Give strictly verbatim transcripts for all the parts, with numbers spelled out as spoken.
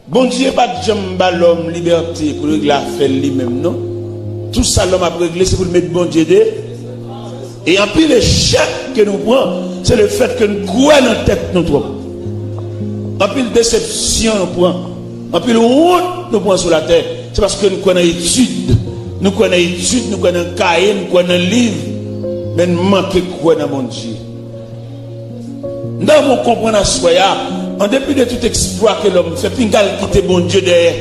Bondye pa t janm ba lòm libète pou l regle afè l li menm, non. Tout sa lòm ap regle, se pou l met Bondye de. E anpil echèk ke nou pran, se lefèt ke n kwè nan tèt nou twòp. Anpil desepsyon nou pran, anpil wont nou pran sou latè, se paske n kwè nan etid. Nou kwè nan etid, nou kwè nan kaye, nou kwè nan liv, men n manke kwè nan Bondye. Nan moun konprann aswè a, an depi de tout eksplwa ke lòm fè, pinga l kite Bondye dèyè.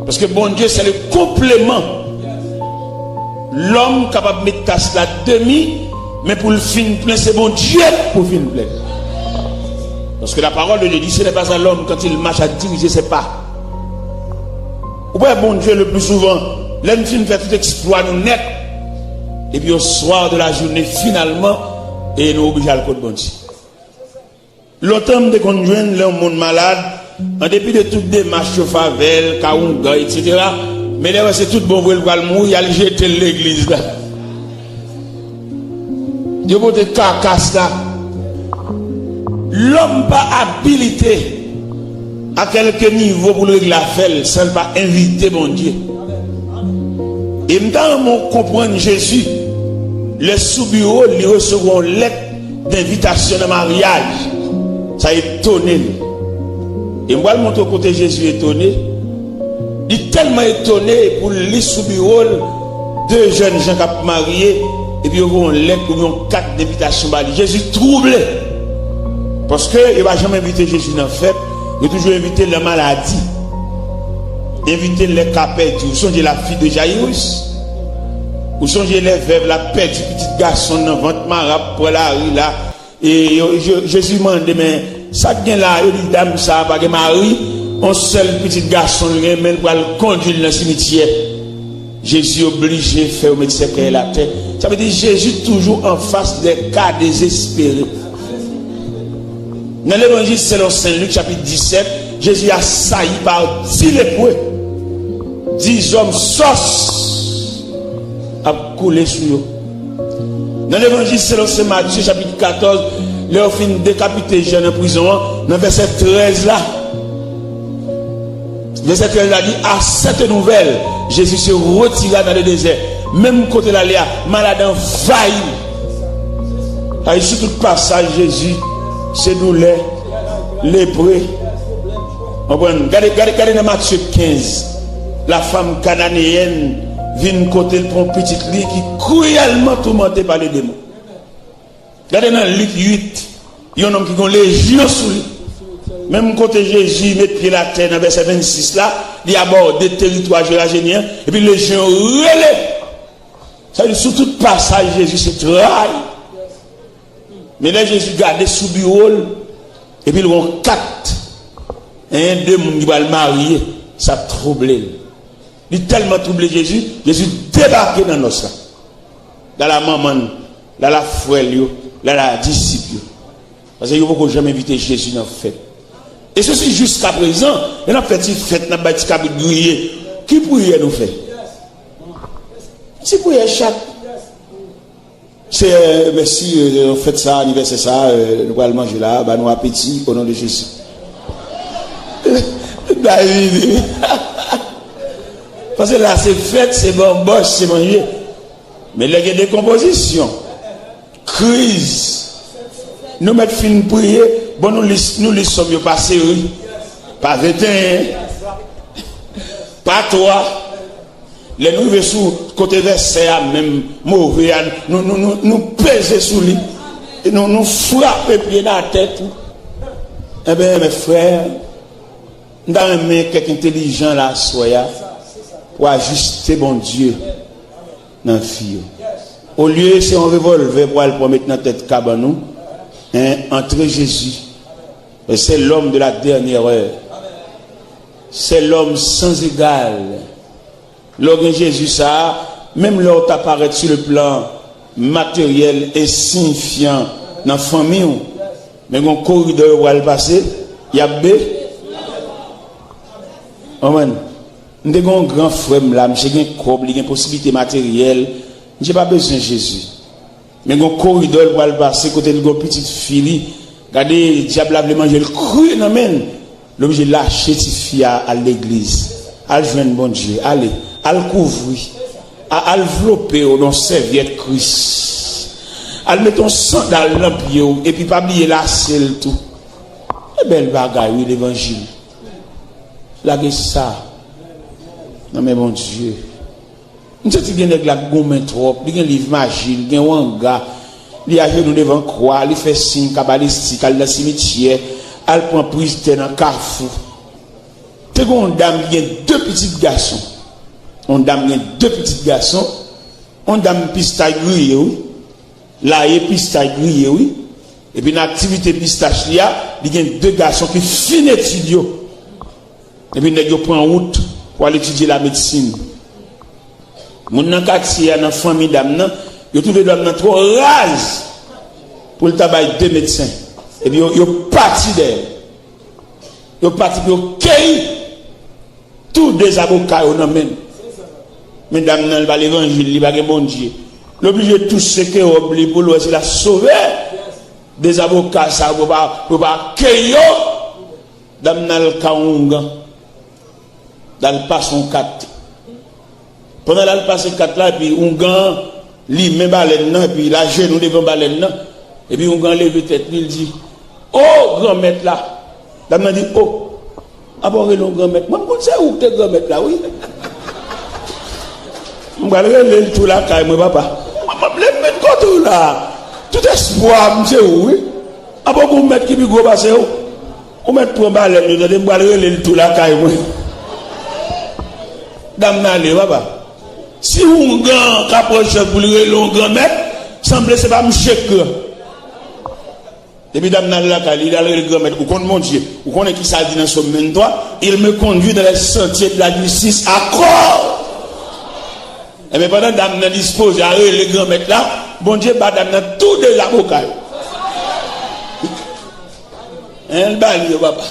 Paske Bondye se le konpleman. Lòm kapab met tas la demi, men pou l fin plen, se Bondye pou fin plen. Parce que la parole de Dieu dit, ce n'est pas à l'homme quand il marche à diriger ses pas. Ou wè Bondye le plus souvent, lè n fin fè tout eksplwa nou nèt, epi au soir de la journée, finalman, e nou oblije al kot Bondye. Lontan m te konn jwenn lè yon moun malad, an depi de tout demach yo fè avè l, kawongan, etsetera, men lè wè se tout bon vre l pral mouri, y al jete l legliz la. Yo pote kakas la. Lòm pa abilite a kèlke nivo pou l regle afè l san l pa envite Bondye. E m ta renmen w konprann Jezi, lè sou biwo l, li resevwa yon lèt denvitasyon nan maryaj. Sa etone l. E m pral montre w kote Jezi etone. Li tèlman etone pou l li sou biwo l de jèn jan k ap marye, epi yo voye yon lèt oubyen yon kat denvitasyon ba li. Jezi twouble. Paske yo pa janm envite Jezi nan fèt, yo toujou envite l nan maladi. Envite l lè ka pèdi. Ou sonje la fille de Jairus? Ou sonje lè vèv la pèdi pitit gason l nan vant mare, ap pran lari la? E yo, Je-, Jezi mande, men sa k gen la? Yo di, dam sa a pa gen mari, yon sèl pitit gason l gen, men l pral kondui l nan simityè. Jezi oblije fè yo met sèkèy l atè. Sa vle di Jezi toujou anfas de ka dezespere. Nan Levanjil selon Sen Lik, chapit disèt, Jezi asayi pa di lepre. Di zòm sòs ap koule sou yo. Nan Levanjil selon Sen Matye, chapit katòz, lè yo fin dekapite Jan nan prizon an, nan vèsè trèz la, vèsè trèz la di, à cette nouvelle, Jésus se retira dans le désert. Menm kote l ale a, malad anvayi. Ay, sou tout pasaj Jezi, se doulè, lepre. Konprann? Gade, gade, gade nan Matye kenz, la fanm kananeyèn vin kote l pou yon pitit li ki kriyèlman toumante pa ledemon. Gade nan Lik uit, yon nonm ki gen lejyon sou li. Menm kote Jezi met pye l atè nan vèsè vennsis la, li abòde teritwa Jerajenyen an, epi lejyon yo rele. Sa vle di, sou tout pasaj Jezi se tray. Men lè Jezi gade sou biwo l, epi l wè yon kat, en, de moun ki pral marye, sa twouble l. Li tèlman twouble Jezi, Jezi debake nan nòs la. L al a manman l, l al a frè l yo, l al a disip yo. Paske yo poko janm envite Jezi nan fèt. E sesi jiskaprezan, lè n ap fè ti fèt, n ap bay ti kabrit griye. Ki priyè nou fè? Ti priyè chat. Seyè, mèsi, euh, fèt sa, anivèsè sa, euh, nou pral manje la, ba nou apeti, o non de Jezi. Bay vini. Paske la se fèt, se banbòch, se manje. Men lè gen dekonpozisyon, kriz, nou mèt fin priye, bon, nou li, nou li sòm yo pa seri, pa venteyen, pa twa. Lè nou rive sou kote vèsè a menm, move a, nou, nou, nou, nou peze sou li. E nou, nou frape pye n atè tou. Enben, mes frères, m ta renmen kèk entelijan la aswè a pou ajiste Bondye nan vi yo. Olye se yon revòlvè pou al pran met nan tèt kabann ou, en, antre Jezi. C'est l'homme de la dernière heure. C'est l'homme sans égal. Lè w gen Jezi sa a, menm lè w ta parèt sou le plan materyèl, ensiyifyan nan fanmi w, men gen yon koridò yo pral pase, y ap be. Konprann? M te gen yon gran frè m la, misye gen kòb, li gen posiblite materyèl, misye pa bezwen Jezi. Men gen yon koridò l pral pase kote l gen yon pitit fi li. Gade, dyab la vle manje l kri nan men l. L oblije lache tifi a al legliz. Al jwenn Bondye. Ale. Al kouvri. A, al vlope w nan sèvyèt Kris. Al mete yon sandal nan pye w, epi pa bliye lase l tou. E bèl bagay, wi, levanjil. Lage sa nan men Bondye. M santi gen nèg la k goumen twòp. Li gen liv maji, li gen wanga. Li ajenou devan kwa, li fè siy kabalistik, al nan simityè, al pran priz tè nan kafou. Te gen yon dam ki gen de pitit gason. Yon dam gen de pitit gason. Yon dam pistach griye, wi. Laye pistach griye, wi. Epi nan aktivite pistach li a, li gen de gason ki fin etid yo. Epi nèg yo pran wout pou al etidye lamedsin. Moun nan katye a, nan fanmi dam nan, yo twouve dam nan twò raz pou l ta bay de medsen. Epi yo, yo pati dèyè l. Yo pati pou yo keyi tou de zaboka yo nan men l. Men dam nan, li pa levanjil, li pa gen Bondye. L oblije tou seke wòb li pou l wè si l a sove de zaboka sa yo pou pa, pou pa keyi yo. Dam nan al ka oungan. L al pase yon kat. Pandan l al pase kat la, epi oungan an limen balèn nan, epi l ajenou devan balèn nan, epi oungan an leve tèt li, l di, "O, Granmèt la!" Dam nan di, "O, apa w rele m Granmèt? Mwen, m konn se ou k te Granmèt la, wi. M pral rele l tou lakay mwen, papa. Mwen, mwen, leve men kote w la. Tout espwa m se ou, wi." Apa w gen yon mèt ki pi gwo pase w? Ou mèt pran balèn yo, tande, m pral rele l tou lakay mwen. Dam nan ale, papa. Si oungan ka pran chans pou l rele yon granmèt, sanble se pa misye k gran. Depi dam nan al lakay li, li al rele granmèt. Ou konn Bondye, ou konnen ki sa l di nan Sòm venntwa, "Il me conduit dans les sentiers de la justice à cause." Ebyen, pandan dam nan dispoze a rele granmèt la, Bondye ba dam nan tou de zaboka yo. Hein, l ba li yo, papa.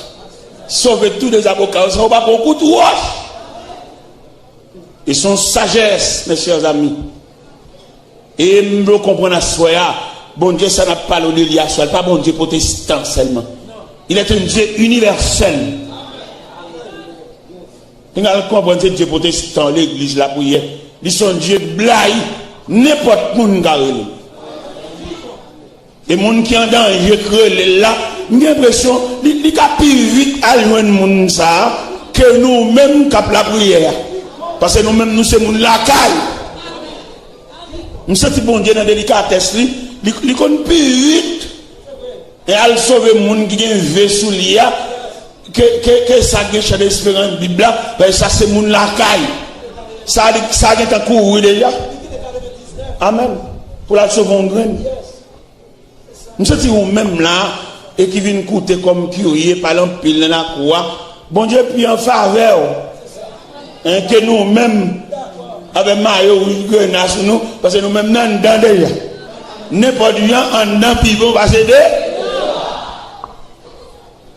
Sove tou de zaboka yo, san w pa pran kout wòch. E se yon sajès, mes chers amis. E m vle w konprann aswè a, Bondye sa n ap pale w de li aswè a, l pa Bondye pwotestan sèlman. Il est un Dieu universel. N al konprann se Dye pwotestan, legliz, lapriyè. Li se yon Dye blay, nenpòt moun ka rele l. E moun ki an danje k rele l la, m gen enpresyon li, li ka pi vit al jwenn moun sa a ke nou menm k ap lapriyè a. Paske nou menm, nou se moun lakay. M santi Bondye nan delikatès li, li, li konn pi vit e al sove moun ki gen ve sou li a ke, ke, ke sa k gen chan desperans Bib la, paske sa se moun lakay. Sa li, sa gentan kouri deja. Amèn. Pou l al sove yon grenn. M santi ou menm la, e ki vin koute kòm kirye, pale anpil nan lakou a, Bondye pi an favè w, en, ke nou menm, avè mayo wouj grena sou nou, paske nou menm nan anndan deja. Nenpòt jan anndan pi bon pase de.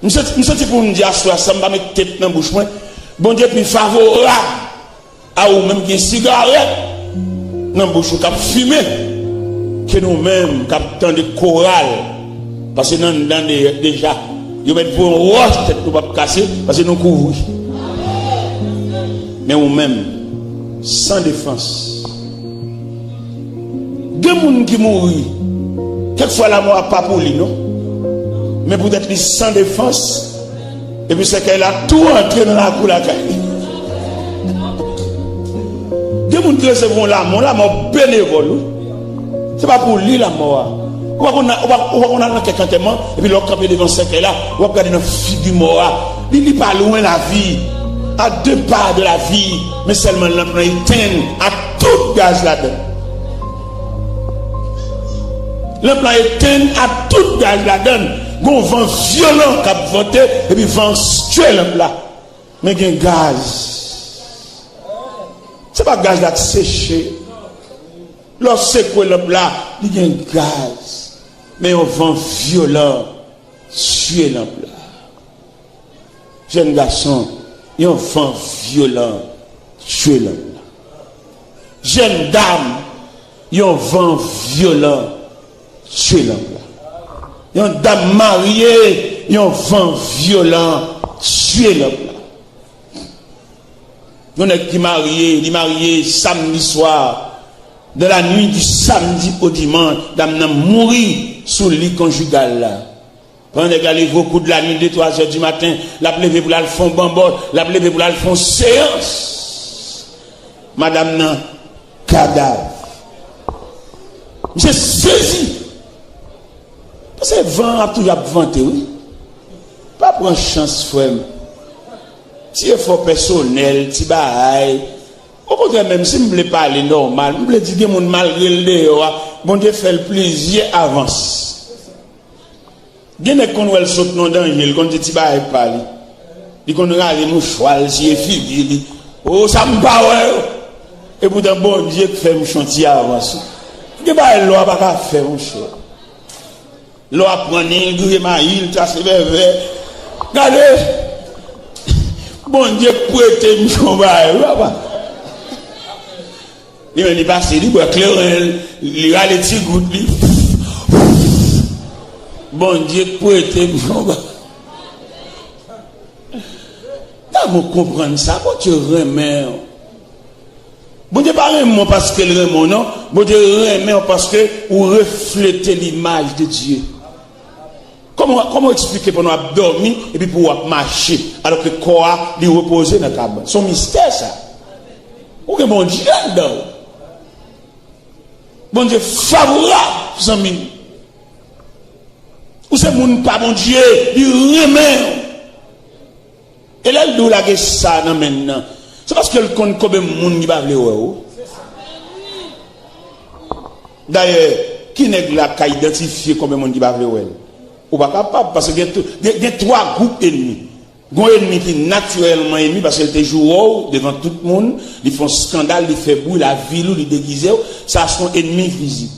M santi, m santi pou m di aswè a, san m pa met tep nan bouch mwen, Bondye pi favorab a ou menm ki gen sigarèt nan bouch ou k ap fimen, ke nou menm k ap tande koral, paske n anndan de, deja, yo mèt voye yon wòch, tèt nou p ap kase, paske nou kouvri. Men ou menm, san defans. Gen moun ki mouri, kèk fwa lanmò a pa pou li, non. Men poutèt li san defans, epi sèkèy la tou antre nan lakou lakay li. Gen moun ki resevwa yon lanmò, yon lanmò benevòl, wi. Se pa pou li lanmò a. Ou pa konn, ou pa, ou pa konn al nan kèk antèman, epi lè w kanpe devan sèkèy la, w ap gade nan figi mò a. Li, li pa lwen lavi, à deux pas de la vie, men sèlman lanp lan etenn ak tout gaz ladan l. Lanp lan etenn ak tout gaz ladan l. Gon van vyolan k ap vante, epi van an tye lanp la. Men gen gaz. Se pa gaz la k seche. Lè w sekwe lanp la, li gen gaz. Men yon van vyolan tye lanp la. Jèn gason, yon van vyolan tye lanp la. Jèn dam, yon van vyolan tye lanp la. Yon dam marye, yon van vyolan Dye lanp la. Yon nèg ki marye, li marye samdi swa, dans la nuit du samedi au dimanche, dam nan mouri sou li konjigal la. Pandan nèg la leve o kou de la nuit, de twa zè di maten, l ap leve pou l al fè yon banbòt, l ap leve pou l al fè yon seyans. Madanm nan, kadav. Misye sezi. Paske van an ap toujou ap vante, wi. Pa pran chans, frè m. Ti efò pèsonèl, ti bagay. Okontrè, menm si m vle pale nòmal, m vle di gen moun malgre l deyò a, Bondye fè l plizyè avans. Gen nèg konn wè l sot nan danje, l konn di ti bagay pa li. Li konn rale mouchwa l, siye figi li. O, sa m pa wè yo. Epoutan, Bondye k fè m chon ti avans. Gen bagay lò a pa ka fè, monchè. Lò a pran nen, griye mayi, l trase vèvè. Gade! Bondye k prete m chon bagay, wi, papa. Li menm, li pase, li bwè kleren, li rale ti gout li. Bondye k prete m chon bagay. Tan mwen konprann sa, Bondye renmen w. Bondye pa renmen w paske l renmen w, non. Bondye renmen w paske ou reflete limaj de Dye. Kòman, kòman w eksplike pandan w ap dòmi epi pou w ap mache, alòske kò a, li repoze nan kabann? Se yon mistè, sa. Ou gen Bondye anndan w. Bondye favorab, zanmi m. Ou se moun pa Bondye, li renmen w. E lè l di w lage sa nan men l nan, se paske l konn konbyen moun ki pa vle wè w. Dayè, ki nèg la ka idantifye konbyen moun ki pa vle wè l? Ou pa kapab, paske gen tou, gen, gen twa gwoup ènmi. Gon ènmi ki natirèlman ènmi, paske l te joure w devan tout moun, li fè yon eskandal, li fè bri, l avili w, li degize w, sa se yon ènmi vizib.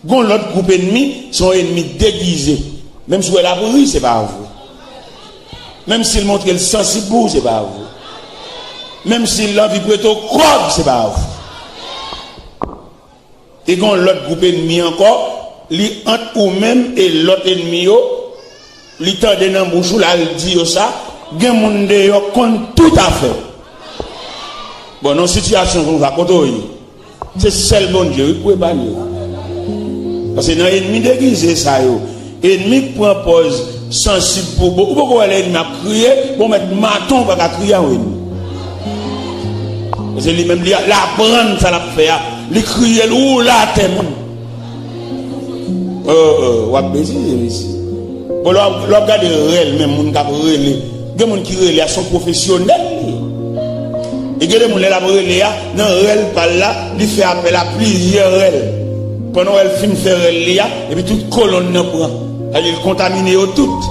Gon lòt gwoup ènmi, se yon ènmi degize. Menm si w wè l ap ri, se pa vre. Menm si l montre l sansib pou ou, se pa vre. Menm si l anvi prete w kòb, se pa vre. E gon lòt gwoup ènmi ankò, li ant ou menm e lòt ènmi yo, li tande nan bouch ou, l al di yo sa, gen moun deyò konn tout afè w. Bon, nan sitiyasyon konsa, kote w ye? Se sèl Bondye, wi, k pou epanye w. Paske nan ènmi degize sa yo, ènmi k pran pòz sansib pou bon, ou poko wè lè ènmi ap kriye, bon, mèt maton ou pa ka kriye a yon ènmi. Paske li menm, li, l aprann sa l ap fè a. Li kriye, l woule atè menm. Oh, oh, w ap betize, mesye. Bon, lè w ap, lè w ap gade rèl, menm moun k ap rele, gen moun ki rele a, se yon pwofesyonèl li ye. E gen de moun, lè l ap rele a, nan rèl pa l la, li fè apèl a plizyè rèl. Pandan w wè l fin fè rèl li a, epi tout kolonn nan pran. Sa vle di l kontamine yo tout.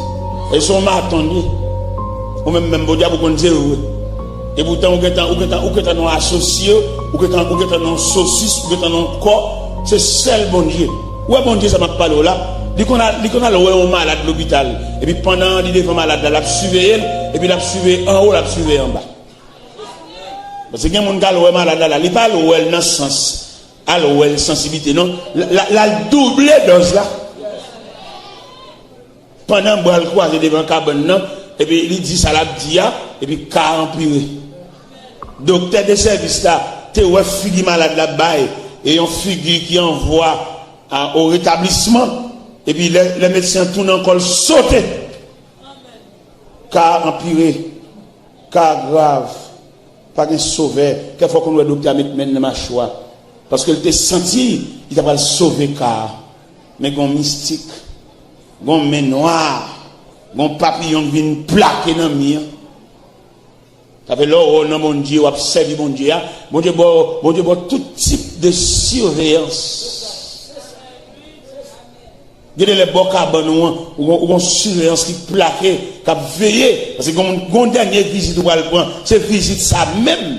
E se yon maton li ye. Ou menm, menm, bon dyab, ou konn se vre. Epoutan, ou gentan, ou gentan, ou gentan nan asosye, ou gentan, ou gentan nan sosis, ou gentan nan kò. Se sèl Bondye. Ou wè Bondye sa m ap pale w la, li konn al, li konn al wè yon malad lopital. Epi pandan li devan malad la, l ap siveye l, epi l ap siveye anwo, l ap siveye anba. Paske gen moun k al wè malad la, la, li pa al wè l nan sans, al wè l sansiblite, non. L, l, l al double dòz la. Pandan bra l kwaze devan kabann nan, epi li di sa l ap di a, epi ka a anpire. Doktè de sèvis la te wè figi malad la bay, e yon figi ki an vwa a, o retablisman, epi lè, lè medsen an tounen ankò, l sote. Ka a anpire. Ka a grav. Pa gen sovè. Kèk fwa w konn wè doktè a met men l nan machwa. Paske l te santi li ta pral sove ka a. Men gen yon mistik, gen yon men nwa, gen yon papiyon k vin plake nan mi an. Sa fè lè w wè w nan Bondye, w ap sèvi Bondye a, Bondye ba w, Bondye ba w tout tip de siveyans. Gen de lè bò kabann ou an, ou gon, ou gon siveyans ki plake, k ap veye. Paske gon, gon dènye vizit ou pral pran, se vizit sa menm.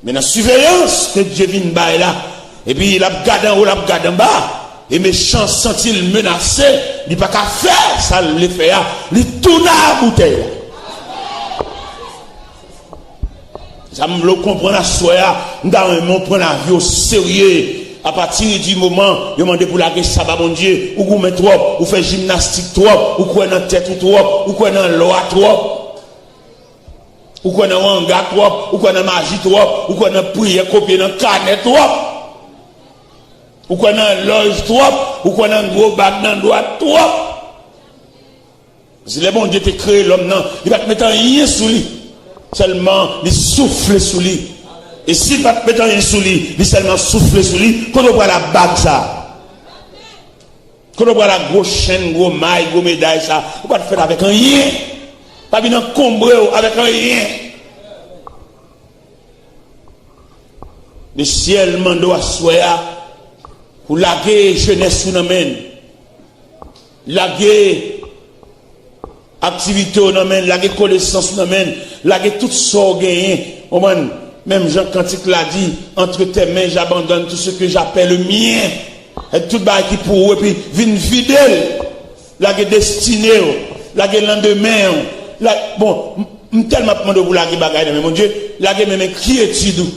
Men nan siveyans ke Dye vin bay la, epi l ap gade anwo, l ap gade anba, e mechan an santi l menase, li pa ka fè sa l vle fè a, li tounen a boutèy la. Sa m vle w konprann aswè a, m ta renmen w pran lavi w serye. Apati di moman yo mande pou lage sa ba Bondye, ou goumen twòp, ou fè jimnastik twòp, ou kwè nan tèt ou twòp, ou kwè nan lwa twòp, ou kwè nan wanga twòp, ou kwè nan maji twòp, ou kwè nan priyè kopye nan kanè twòp, ou kwè nan lòj twòp, ou kwè nan gwo bag nan dwèt twòp. Paske lè Bondye te kreye lòm nan, li pa t met anyen sou li. Sèlman, li soufle sou li. E si l pa t met anyen sou li, li sèlman soufle sou li, kote w pral ak bag sa? Kote w pral ak gwo chenn, gwo may, gwo meday sa? Ou pa t fèt avèk anyen. Pa vin ankonbre w avèk anyen. Lesyèl mande w aswè a pou lage jenès ou nan men l. Lage aktivite w nan men l, lage konesans ou nan men l, lage tout sa w genyen. Konprann? Menm jan kantik la di, entre tes mains j'abandonne tout ce que j'appelle mien. Èd tout bagay ki pou ou, epi vin vide l. Lage destine w, lage landemen w. La, bon, m, m tèlman ap mande w pou lage bagay nan men Bondye, lage menm enkyetid ou.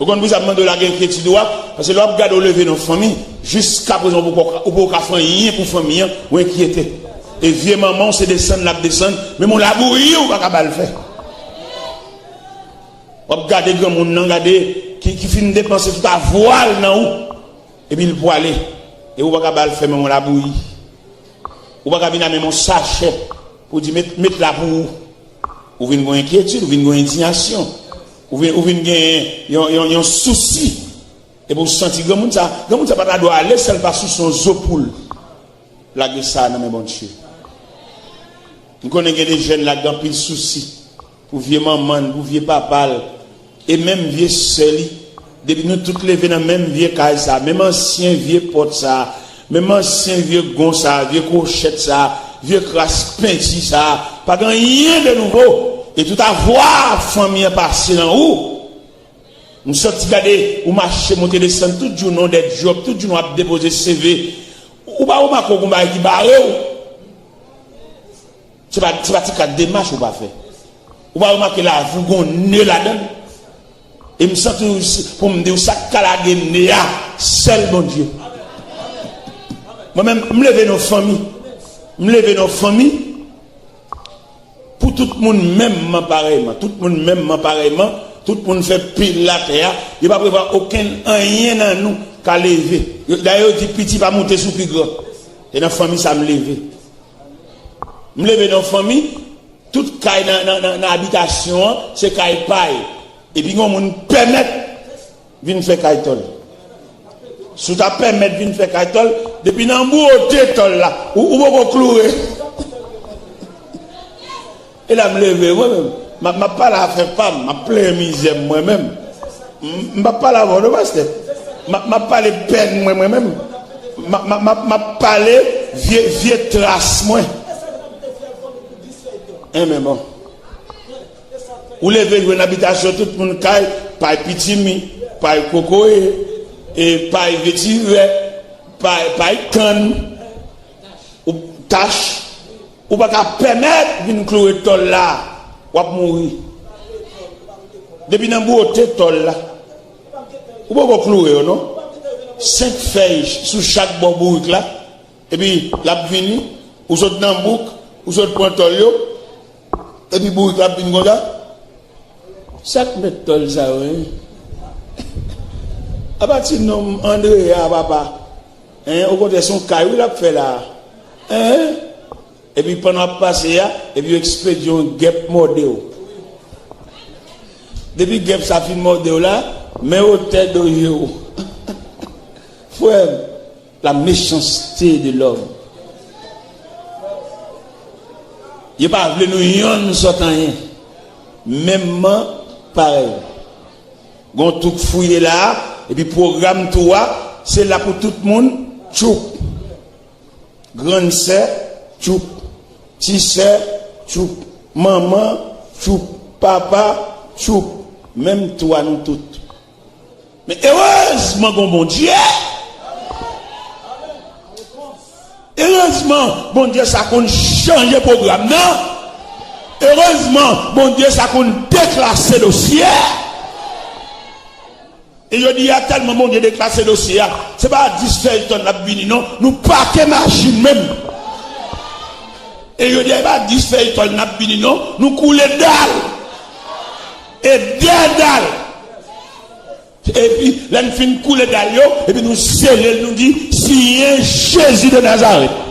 Ou konn poukisa m mande w lage enkyetid ou a? Paske lè w ap gade w leve nan fanmi, jiskaprezan ou poko, ou poko ka fè anyen pou fanmi an, ou enkyete. E vye manman w se desann l ap desann, menm yon labouyi ou pa ka ba l fè. W ap gade granmoun nan, gade ki, ki fin depanse tout avwa l nan ou. Epi l pwale. E ou pa ka ba l fè menm yon labouyi. Ou pa ka vin ak menm yon sachè pou di met, met la pou ou. Ou vin gen enkyetid, ou vin gen endinyasyon. Ou vin, ou vin gen yon, yon, yon sousi. Epi ou santi granmoun sa, granmoun sa pa ta dwe ale san l pa souse yon zo poul. Lage sa nan men Bondye. M konnen gen de jèn la ki gen anpil sousi pou vye manman l, pou vye papa l, e menm vye sè li. Depi nou tout leve nan menm vye kay sa, menm ansyen vye pòt sa, menm ansyen vye gon sa, vye kwochèt sa, vye kras penti sa, pa gen anyen de nouvo. E tout avwa fanmi an pase nan ou. M sòti gade ou mache monte desann tout jounen w dèt djòb, tout jounen w ap depoze C V. Ou pa remake w gon bagay ki bare w? Se pa, se pa ti kat demach ou pa fè. Ou pa remake lavi w gon ne ladan l? E m santi w, pou m di w sa k ka lage ne a, sèl Bondye. Mwen menm, m leve nan fanmi. M leve nan fanmi. Pou tout moun menmman parèyman, tout moun menmman parèyman, tout moun fè pil latè a, yo pa prevwa okenn anyen nan nou ka leve. Yo, dayè yo di piti pa moute sou pi gran. E nan fanmi sa m leve. M leve nan fanmi, tout kay nan, nan, nan, nan abitasyon an, se kay pa yo. Epi gen yon moun pèmèt vin fè kay tòl. Si w ta pèmèt vin fè kay tòl, depi nan bwote tòl la, ou, ou poko kloure. E la m leve, mwen menm. M ap, m ap pale afè pa m, m ap plenyen mizè m mwen menm. M, m p ap pale avè w non, pastè. M ap, m ap pale pèn mwen, mwen menm. M ap, m ap, m ap, m ap pale vye, vye tras mwen. Enben bon. Ou leve jwenn abitasyon tout moun kay, pay pitimi, pay kokoye, e pay vetivè, pay, pay kann, ou tach, ou pa ka pèmèt vin kloure tòl la, w ap mouri. Depi nan bwote tòl la, ou poko kloure yo non. Senk fèy sou chak bò bourik la, epi l ap vini, ou sot nan bouk, ou sot pran tòl yo, epi bourik la ap vin konsa. Sa k mèt tòl sa yo, en? Apa ti nonm Andrea, papa. En, okontrè, se yon kay, wi, l ap fè la. En? Epi pandan w ap pase a, epi yo ekspedye yon gèp mòde w. Depi gèp sa fin mòde w la, men wotè do je w. Frè m, la méchanceté de l'homme. Yo pa vle nou yonn sòt anyen. Menmman parèy. Gon twoup fouye la, epi pwogram tou a, se la pou tout moun, tchoup. Grann sè, tchoup. Ti sè, tchoup. Manman, tchoup. Papa, tchoup. Menm tou a nou tout. Men erezman gon Bondye. Erezman Bondye sa konn chanje pwogram nan. Erezman Bondye sa konn deklase dosye. E jodi a, tèlman Bondye deklase dosye a, se pa dis fèy tòn n ap vini non, nou pake machin menm. E jodi a, e pa dis fèy tòn n ap vini non, nou koule dal. E dè dal. Epi, lè n fin koule dal yo, epi nou sele l, nou di, siyen Jezi de Nazarèt.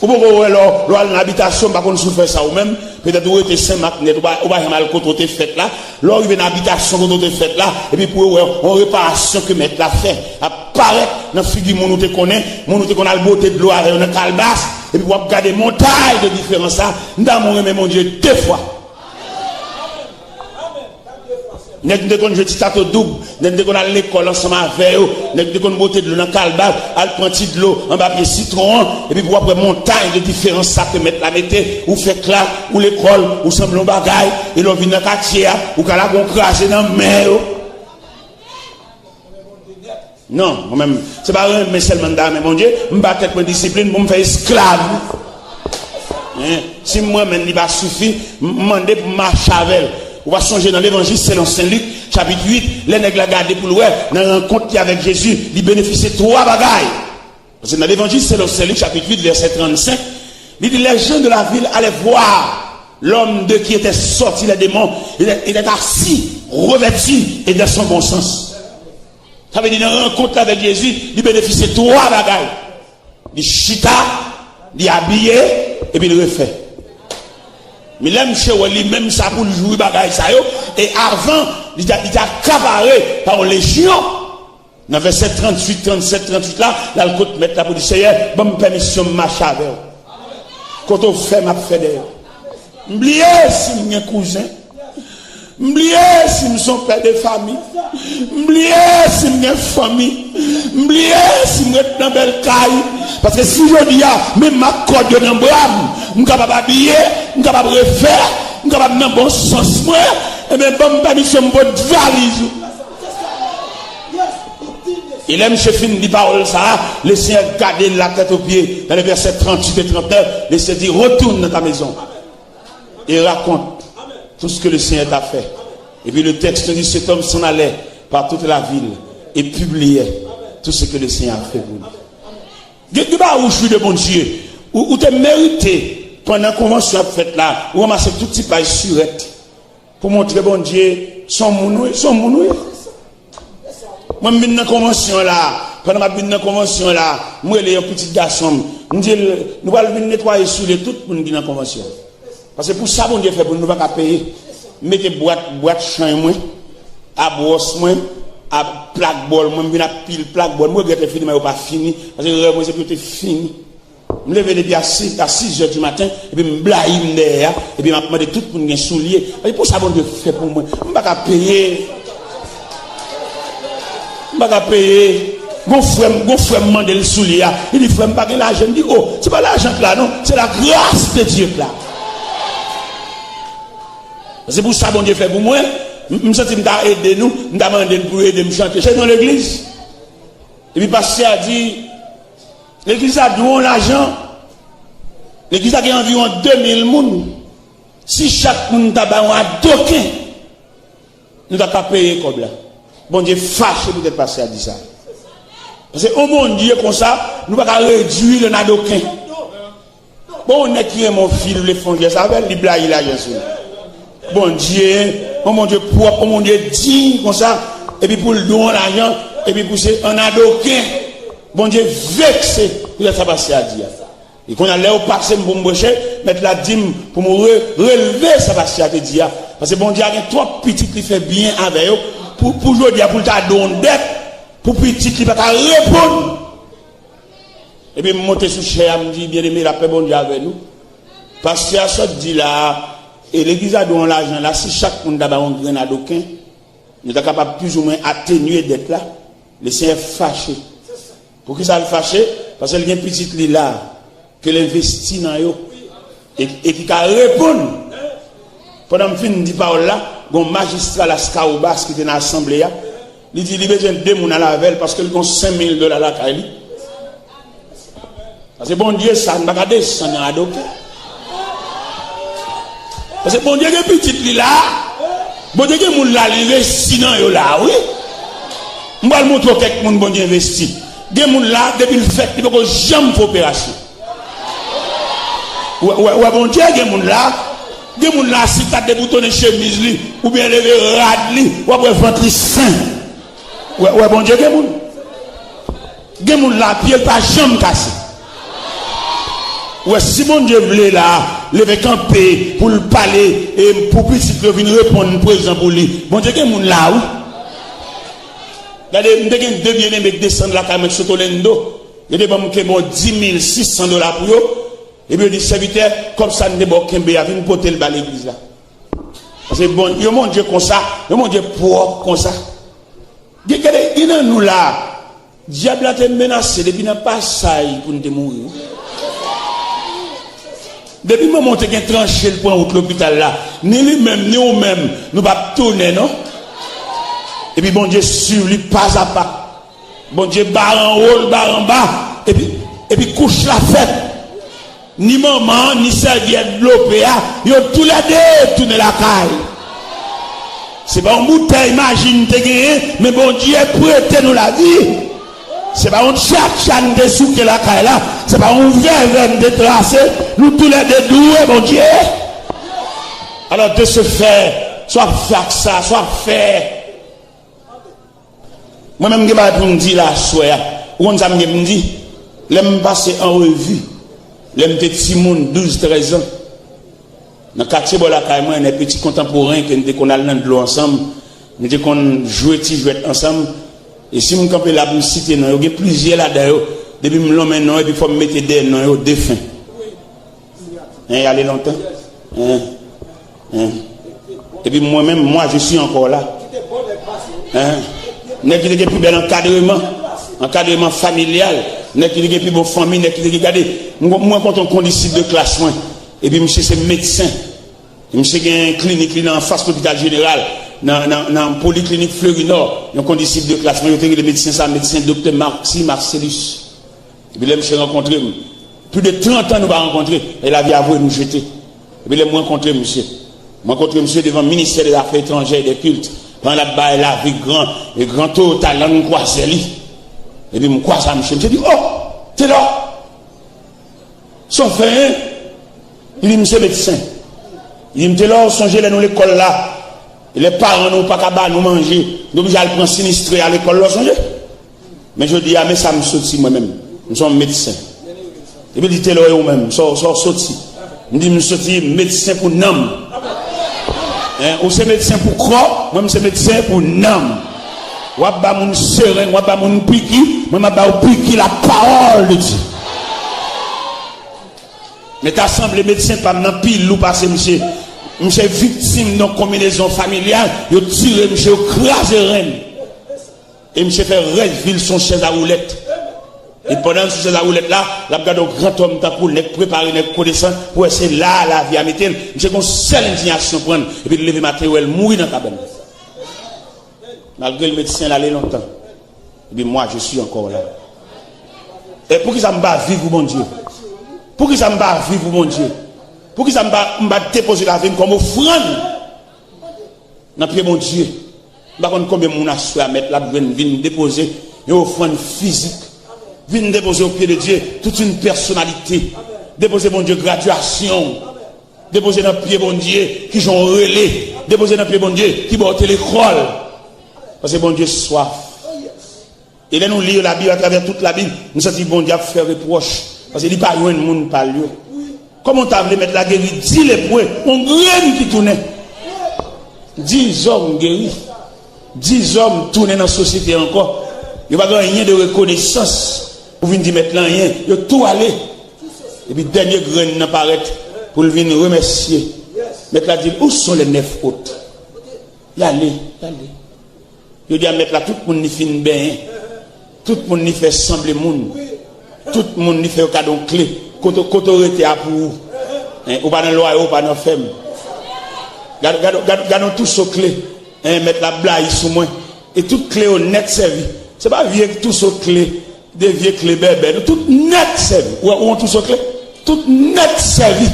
Ou poko wè lè w, lè w al nan abitasyon, m pa konn si w fè sa ou menm, petèt ou rete Senmak nèt, ou pa, ou pa janm al kote w te fèt la. Lè w rive nan abitasyon kote w te fèt la, epi pou yo wè yon reparasyon ke mèt la fè ap parèt nan figi moun ou te konnen, moun ou te konn al bwote dlo avè yo nan kalbas, epi w ap gade montay de diferans la, m ta renmen Bondye de fwa. Nèg m te konn jwe ti tato doub, nèg m te konn al lekòl ansanm avè yo, nèg m te konn bwote dlo nan kalbas, al pran ti dlo anba pye sitwon an, epi pou w ap wè montay de diferans sa ke mèt la mete, ou fè klak, ou lekòl, ou sanble yon bagay, e lè w vin nan katye a, ou ka lage yon kraze nan men yo. Non, mwen menm, se pa renmen sèlman m ta renmen Bondye, m ba tèt mwen disiplin pou m fè esklav. Hein? Si m renmen l, li pa sifi, m, m mande pou m mache avè l. Ou pa sonje nan Levanjil selon Sen Lik, chapit uit, lè nèg la gade pou l wè, nan rankont li avèk Jezi, li benefisye twa bagay. Paske nan Levanjil selon Sen Lik, chapit uit, vèsè trannsenk, li di, les gens de la ville allaient voir l'homme de qui étaient sortis les démons, il était assis, revêtu et dans son bon sens. Sa vle di, nan rankont la avèk Jezi, li benefisye twa bagay. Li chita, li abiye, epi li refè. Men lè misye wè li menm sa pou l jwi bagay sa yo, e avan, li te, li te akapare pa yon lejyon. Nan vèsè tranntuit, trannsèt, tranntuit la, l al kot mèt la pou di, Seyè, ban m pèmisyon m mache avè w. Kote w fè, m ap fè dèyè w. M bliye si m gen kouzen. M bliye si m se yon pè de fanmi. M bliye si m gen fanmi. M bliye si m ret nan bèl kay. Paske si jodi a, menm ak kòd yo nan bra m, m kapab abiye, m kapab refè, m kapab nan bon sans mwen, ebyen, ban m pèmisyon m pot valiz ou. E lè misye fin di pawòl sa a, Lesenyè gade l la tèt o pye. Dans les versets tranntuit et tranntenèf, Lesenyè di, retourne dans ta maison et raconte tout ce que le Seigneur t'a fait. Et puis le texte nous dit, cet homme s'en allait par toute la ville et publiait tout ce que le Seigneur a fait pour lui. Gen, gen bagay ou jwi de Bondye, ou, ou te merite pandan konvansyon ap fèt la, ou ranmase tout ti paj sirèt. Pou montre Bondye, se yon moun ou ye, se yon moun ou ye. Mwen, m vin nan konvansyon la, pandan m ap vin nan konvansyon la, m rele yon pitit gason m, m di l, nou pral vin netwaye soulye tout moun ki nan konvansyon. Paske pou sa Bondye fè pou nou, nou pa ka peye. M mete bwat, bwat chany mwen, a bwòs mwen, a plak bòl mwen, m vin ak pil plak bòl, m regrèt enfiniman yo pa fini, paske rèv mwen se pou yo te fini. M leve depi a sis, a sis zè di maten, epi m blayi m dèyè a, epi m ap mande tout moun gen soulye. Epi pou sa Bondye fè pou mwen, m pa ka peye. M pa ka peye. Gon frè m, gon frè m mande l soulye a. Li di, frè m pa gen lajan. M di, o, se pa lajan k la non, se la grâce de Dieu k la. Se pou sa Bondye fè pou mwen, m, m santi m ta ede nou, m ta mande l pou ede m chante. Se nan legliz. Epi pastè a di, legliz la dwe yon lajan. Legliz la gen anviwon de mil moun. Si chak moun ta bay yon adoken, nou ta ka peye kòb la. Bondye fache poutèt pastè a di sa. Paske yon Bondye konsa, nou pa ka redwi l an adoken. Bon, yon nèg ki renmen yon fi, li vle fè yon jès avè l, li blayi lajan sou li. Bondye, yon Bondye pwòp, yon Bondye diy konsa, epi pou l dwe yon lajan, epi pou se an adoken. Bondye vekse poutèt sa pastè a di a. E kounye a, lè yo pase m pou m preche, mèt la di m pou m re-, relve sa pastè a te di a. Paske Bondye a gen twòp pitit li fè byen avè yo, pou, pou jodi a, pou l ta dwe yon dèt, pou pitit li pa ka reponn. Epi m monte sou chè a, m di, byeneme, lapè Bondye avè nou. Pastè a sot di la a, e legliz la dwe yon lajan la, si chak moun ta bay yon grenn adoken, nou ta kapab plizoumwen atenye dèt la. Lesenyè fache. Poukisa l fache? Paske l gen pitit li la, ke l envesti nan yo, e, e ki ka reponn. Pandan m fin di pawòl la, gon majistra Las Caobas ki te nan asanble a, li di li bezwen de moun al avè l paske l gon senk mil dola lakay li. Paske Bondye sa, n pa ka desann nan adoken. Paske Bondye gen pitit li la. Bondye gen moun la, li envesti nan yo la, wi. M pral montre w kèk moun Bondye envesti. Gen moun la, depi l fèt, li poko janm fè operasyon. Wè, wè, wè, Bondye gen moun la. Gen moun la, si ta deboutonnen chemiz li, oubyen leve rad li, w ap wè vant li sen. Wè, wè, Bondye gen moun. Gen moun la, pye l pa janm kase. Ou wè, si Bondye vle la, leve kanpe pou l pale, e pou pitit yo vin reponn prezan pou li. Bondye gen moun la, wi. Gade, m te gen de byeneme k desann lakay mwen sot Orlando. Yo te ban m kenbe yon dis mil sis san dola pou yo. Epi yo di, sèvitè, kòb sa n te ba w kenbe a, vin pote l ba legliz la. Paske bon, yon Bondye konsa, yon Bondye pwòp konsa. Gen, gade, gen nan nou la, dyab la te menase depi nan pasay pou n te mouri. Depi manman w te gen tranche l pran wout lopital la, ni li menm, ni ou menm, nou p ap tounen, non. Epi Bondye swiv li pa a pa. Bondye bare anwo, l bare anba, epi, epi kouch la fèt. Ni manman an, ni sèvyèt dlo pe a, yo toulède tounen lakay. Se pa yon boutèy maji n te genyen, men Bondye prete nou lavi. Se pa yon tchatcha n te souke lakay la, se pa yon vèvè n te trase, nou toulède dwe Bondye. Alò, de ce fait, sa w ap fè ak sa, sa w ap fè. Mwen menm, m gen bagay pou m di la aswè a. Ou konn sa m gen pou m di? Lè m pase an revi, lè m te timoun, douz, trèz an, nan katye bò lakay mwen, les petits contemporains, ke n te konn al nan dlo ansanm, nou te konn jwe ti jwèt ansanm. E si m kanpe la pou m site non yo, gen plizyè ladan yo, depi m lonmen non, epi fò m mete dèyè non yo, defen. Hein, y ale lontan. Hein, hein. Epi mwen menm, moi, je suis encore là. Hein? Nèg ki te gen pi bèl ankadreman, ankadreman familyal, nèg ki te gen pi bon fanmi, nèg ki te gen, gade, mwen, mwen rankontre yon kondisip de klas mwen. Epi misye se medsen. Misye gen klinik li nan anfas lopital jeneral, nan, nan, nan poliklinik Fleury Nord. Yon kondisip de klas mwen, yo te rele medsen sa, medsen doktè Maxi Marcellus. Epi lè misye rankontre m, plis de trant an nou pa rankontre, e lavi a voye nou jete. Epi lè m rankontre misye, m rankontre misye devan ministè dè zafè etranjè e dè kilt, pandan l ap bay lavi gran, e gran Toyota Land Cruiser li. Epi m kwaze a misye, misye di, "Oh, Telor, sa w fè, en?" Li di, "M se medsen." Li di m, "Telor, w sonje lè nou lekòl la, e lè paran nou pa ka ba nou manje, nou oblije al pran sinistre a lekòl la, w sonje?" Men jodi a, men sa m soti mwen menm. M se yon medsen. Epi li te lè ou menm, sa w, sa w soti? M di m soti medsen pou nanm. Hein, ou se medsen pou kò, mwen m se medsen pou nanm. W ap ba moun sereng, w ap ba moun piki, mwen m ap ba w piki la parole de Dieu. Men ta sanble medsen pa m nan pi lou pase misye. Misye viktim nan konbinezon familyal, yo tire misye, yo kraze ren l. E misye fè rès vi l sou yon chèz a woulèt. E pandan l sou chèz a woulèt la, l ap gade yon grantòm tankou l, nèg prepare, nèg konesan, pou wè se la a lavi a mete l. Misye gen yon sèl endiyasyon pran l, epi l leve maten, wè l mouri nan kabann. Malgre l medsen, l ale lontan. Epi mwa, je suis encore là. E poukisa m pa viv pou Bondye? Poukisa m pa viv pou Bondye? Poukisa m pa, m pa depoze lavi m kòm ofrann nan pye Bondye? M pa konn konbyen moun aswè a mèt la ap jwenn vin depoze yon ofrann fizik. Vin depoze au pied de Dieu toute une personnalité. Depoze Bondye gradyasyon w. Depoze nan pye Bondye kijan w rele. Depoze nan pye Bondye kiba w te lekòl. Paske Bondye swaf. E lè nou li Labib, atravè tout Labib, nou santi Bondye ap fè repwòch. Paske li pa jwenn moun pa l yo. Kòman w ta vle mèt la geri dis lepwe, yon grenn ki tounen? Dis òm geri. Dis òm tounen nan sosyete ankò. Yo pa gen anyen de rekonesans pou vin di mèt la anyen. Yo tou ale. Epi dènye grenn nan parèt pou l vin remèsye. Mèt la di l, où sont les neuf autres? Y ale, y ale. Yo di a mèt la, tout moun li fin benyen. Tout moun li fè sanble moun. Tout moun li fè yo kado yon kle. Kote, kote w rete a pou ou. Hein, ou pa nan lwayo, ou pa nan fèm. Gad, gad, gad, gad yon touso kle. Hein, mèt la blayi sou mwen. E tout kle yo nèt sèvi. Se pa vye touso kle, de vye kle bèbè. Nou tout nèt sèvi. Ou, ou yon touso kle? Tout nèt sèvi.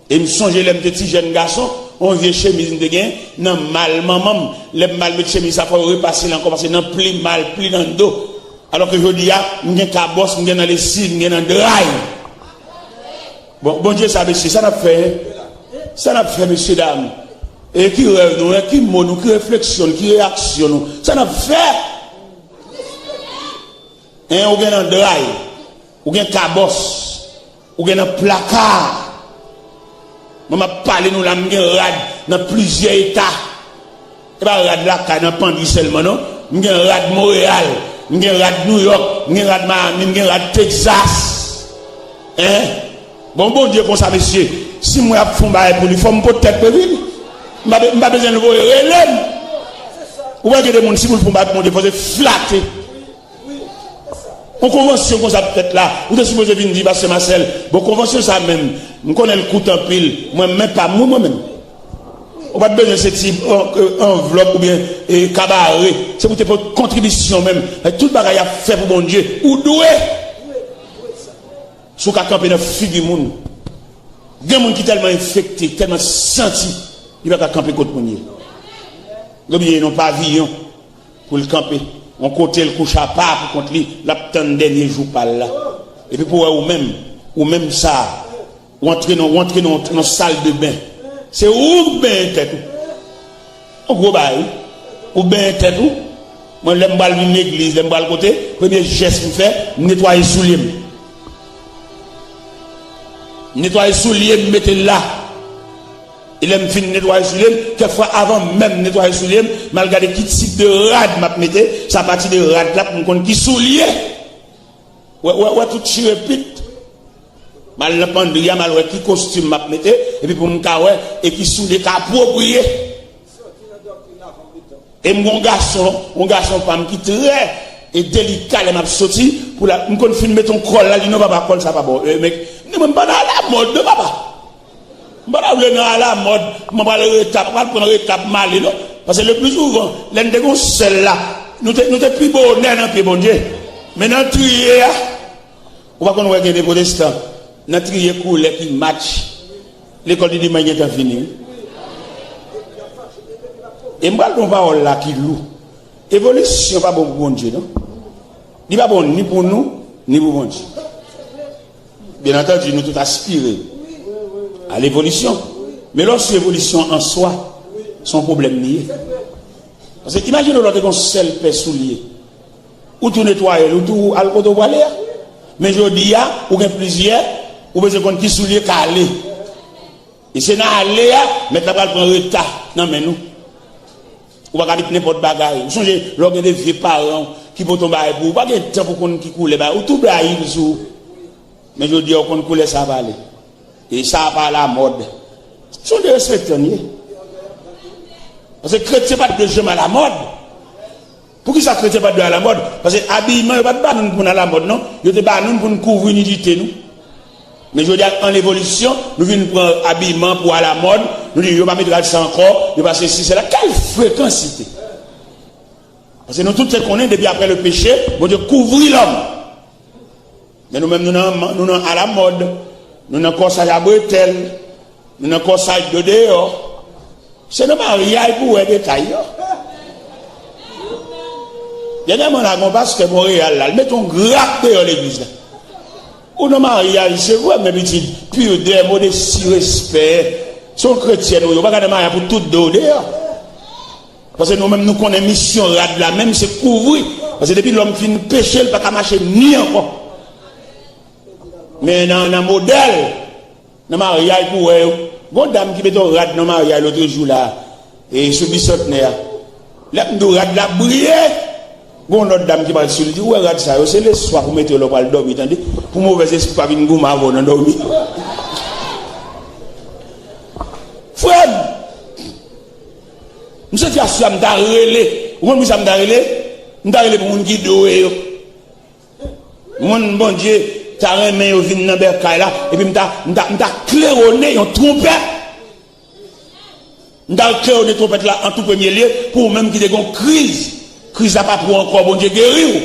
E m sonje lè m te ti jèn gason, Yon vye chemiz m te gen nan mal manman m. Lè m mal met chemiz sa, fò yo repase l ankò, paske nan pli mal, pli nan do. Alò ke jodi a, m gen kabòs, m gen nan lesiv, m gen nan dray. Bon, Bondye sa, mesye, sa n ap fè, hein? Sa n ap fè, mesye dam? E ki rèv nou, hein? Ki mo nou, ki refleksyon nou, ki reyaksyon nou? Sa n ap fè? Hein, ou gen nan dray, ou gen kabòs, ou gen nan plaka. Mwen m ap pale nou la, m gen rad nan plizyè eta. E pa rad lakay nan Pandri sèlman non. M gen rad Montréal, m gen rad New York, m gen rad Miami, m gen rad Texas. Hein? Bon, Bondye konsa, mesye. Si mwen ap fè yon bagay pou li, fò m pot tèt mwen vin. M pa be-, m pa bezwen l voye rele m. Ou wè gen de moun, si pou l fè yon bagay pou Bondye, fò se flate. Yon konvansyon konsa ap fèt la, ou te sipoze vin di, Pastè Marcel, bon, konvansyon sa menm, m konnen l kout anpil, mwen, men pa m, wi, mwen menm. Ou pa t bezwen se ti, an-, anvlòp oubyen, e, kabare. Se pou te pot kontribisyon menm. E tout bagay y ap fè pou Bondye, ou dwe. Si w ka kanpe nan figi moun. Gen moun ki tèlman enfekte, tèlman santi, li pa ka kanpe kot moun ye. Li oblije nan paviyon pou l kanpe. Yon kote l kouche apa pou kont li, l ap tann dènye jou pa l la. Epi pou wè ou menm, ou menm sa, ou antre nan, ou antre nan, nan sal de ben. Se ou k benyen tèt ou. Yon gwo bagay, wi. Ou benyen tèt ou. Mwen, lè m pral vin legliz, lè m pral kote, premye jès m fè, m netwaye soulye m. M netwaye soulye m, m mete l la. E lè m fin netwaye soulye m, kèk fwa avan menm m netwaye soulye m, m al gade ki tip de rad m ap mete, se apati de rad la pou m konn ki soulye. Wè, wè, wè tout chire pit. M al nan pandri a, m al wè ki kostim m ap mete, epi pou m ka wè, e ki soulye ka apwopriye. E m gon gason, yon gason pa m ki trè e delika lè m ap soti, pou la, m konn fin met yon kòl la, li non papa, kòl sa pa bon. E, men, non, mwen m pa nan alamòd, non, papa. M pa ta vle nan alamòd, mwen pral reta, pral pran reta pou m ale, non. Paske le pli souvan, lè n te gon sèl la, nou te, nou te pi bonè nan pye Bondye. Men nan triye a, ou pa konn wè gen de pwotestan, nan triye koulè ki match, lekòl de dimanch gentan fini, wi. E m pral di yon pawòl la ki lou. Evolisyon pa bon pou Bondye, non. Li pa bon ni pou nou, ni pou Bondye. Byen antandi, nou tout aspire a levolisyon. Men lòske evolisyon an swa, se yon pwoblèm li ye. Paske imajine w lè w te gen yon sèl pè soulye. Ou tou netwaye l, ou tou al kote w prale a. Men jodi a, ou gen plizyè, ou bezwen konn ki soulye k ale. E se nan ale a, mèt la pral pran reta nan men nou. Ou pa ka met nenpòt bagay. Ou sonje, lè w gen de vye paran w ki pote yon bagay pou ou, ou pa gen tan pou konn ki koulè bagay. Ou tou blayi l sou ou. Men jodi a, ou konn koulè sa a pale. E sa a pa alamòd. Se yon derespektan l ye. Paske kretyen pa t dwe janm alamòd. Poukisa kretyen pa t dwe alamòd? Paske abiman yo pa t ba nou l pou n alamòd, non. Yo te ba nou l pou n kouvri nidite nou. Men jodi a, an evolisyon, nou vin pran abiman pou alamòd. Nou di, yo pa met rad sa ankò, yo pa sesi, sela. Kèl frekansite! Paske nou tout te konnen, depi apre le peche, Bondye kouvri lòm. Men nou menm, nou nan, nou nan alamòd, nou nan kòsaj a bretèl, nou nan kòsaj de deyò. Se nan maryaj pou w wè detay yo. Dènyèman la, gen yon pastè Monreyal la, l mete yon grak deyò legliz la. Ou nan maryaj, se vre, men pitit, pidè, modesti, respè. Se yon kretyèn ou ye, ou pa ka nan maryaj pou tout do w deyò. Paske nou menm, nou konnen misyon rad la menm, se kouvri. Paske depi lòm fin peche, l pa ka mache ni ankò. Men nan, nan modèl, nan maryaj pou wè yo. Gon dam ki mete yon rad nan maryaj lotrejou la, e sou Bisantnè a. Lè m di w rad la briye, gon lòt dam ki pral sou li di, ou wè rad sa yo, se leswa pou mete yo lè w pral dòmi, tande. Pou movèzespri pa vin goumen avè w nan dòmi. Frè m, m santi aswè a m ta rele. Ou konn poukisa m ta rele? M ta rele pou moun ki dwe yo. Moun Bondye ta renmen yo vin nan bèkay la, epi m ta, m ta, m ta klewone yon twonpèt. M ta klewone twonpèt la an tou premye lye pou ou menm ki te gen yon kriz. Kriz la pa pou ou ankò, Bondye geri w.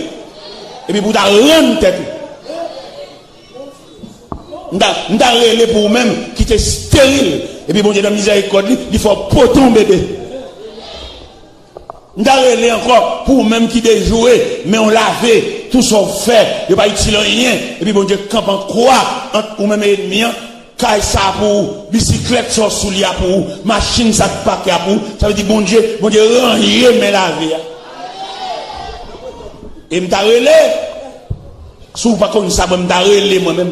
Epi pou w ta rann tèt ou. M ta, m ta rele pou ou menm ki te esteril. Epi Bondye nan mizèrikòd li, li fè w pote yon bebe. M ta rele ankò pou ou menm ki dejoure, men w lave, tou sa w fè, yo pa itil anyen. Epi Bondye kanpe an kwa ant ou menm e ènmi an, kay sa pou ou, bisiklèt sa w sou li a pou ou, machin sa k pake a pou ou. Sa vle di Bondye, Bondye ranje men lave a. E m ta rele, si w pa konn sa, mwen m ta rele mwen menm.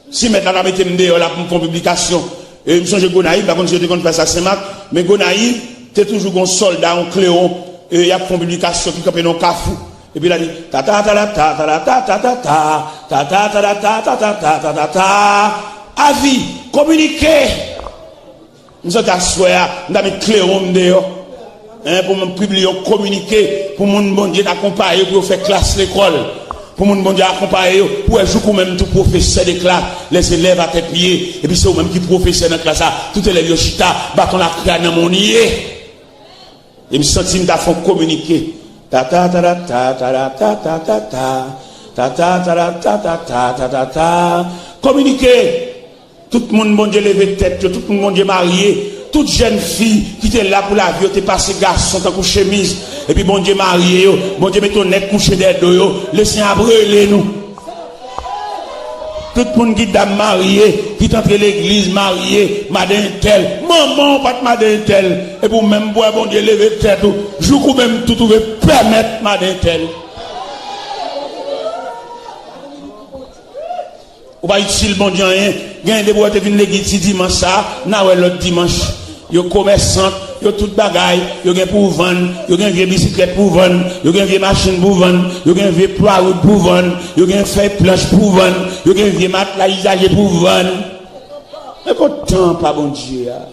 Si mèt la ta mete m deyò la pou m fè yon piblikasyon, e, m sonje Gonayiv, m pa konn si yo te konn fè sa Senmak, men Gonayiv te toujou gon sòlda, yon klewon, e, y ap fè yon piblikasyon ki kanpe nan yon kafou. Epi l a di, tata, tata, tata, tata, tata, tata, tata, tata, tata, tata, tata, avi, kominike. M santi aswè a, m ta met klewon m deyò. Hein, pou m pibliye yon kominike, pou moun Bondye ta akonpaye pou yo fè klas lekòl. Pou moun Bondye akonpaye yo, pou wè jouk ou menm tou pwofesè de klas, les élèves à tes pieds, epi se ou menm ki pwofesè nan klas la, tout elèv yo chita, baton lakri a nan men w li ye. E m santi m ta fè yon kominike. Tata, tata, tata, tata, tata, tata, tata, tata, tata, tata, tata, kominike. Tout moun Bondye leve tèt yo, tout moun Bondye marye, tout jèn fi ki te la pou lavi yo te pase gason tankou chemiz, epi Bondye marye yo, Bondye mete yon nèg kouche dèyè do yo, Lesenyè ap rele nou. Tout moun ki dam marye, ki t antre legliz marye, madan entèl, manman w pa t madan entèl, epi w menm pou wè Bondye leve tèt ou, jouk ou menm tou twouve pèmèt madan entèl. Ou pa itil Bondye anyen. Genyen de bwè te vin legliz ti dimanch sa, n a wè lòt dimanch. Yo komèsant, yo tout bagay, yo gen pou vann, yo gen vye bisiklèt pou vann, yo gen vye machin pou vann, yo gen vye pwa wout pou vann, yo gen fèy planch pou vann, yo gen vye matla izaje pou vann. Men kontan pa Bondye a.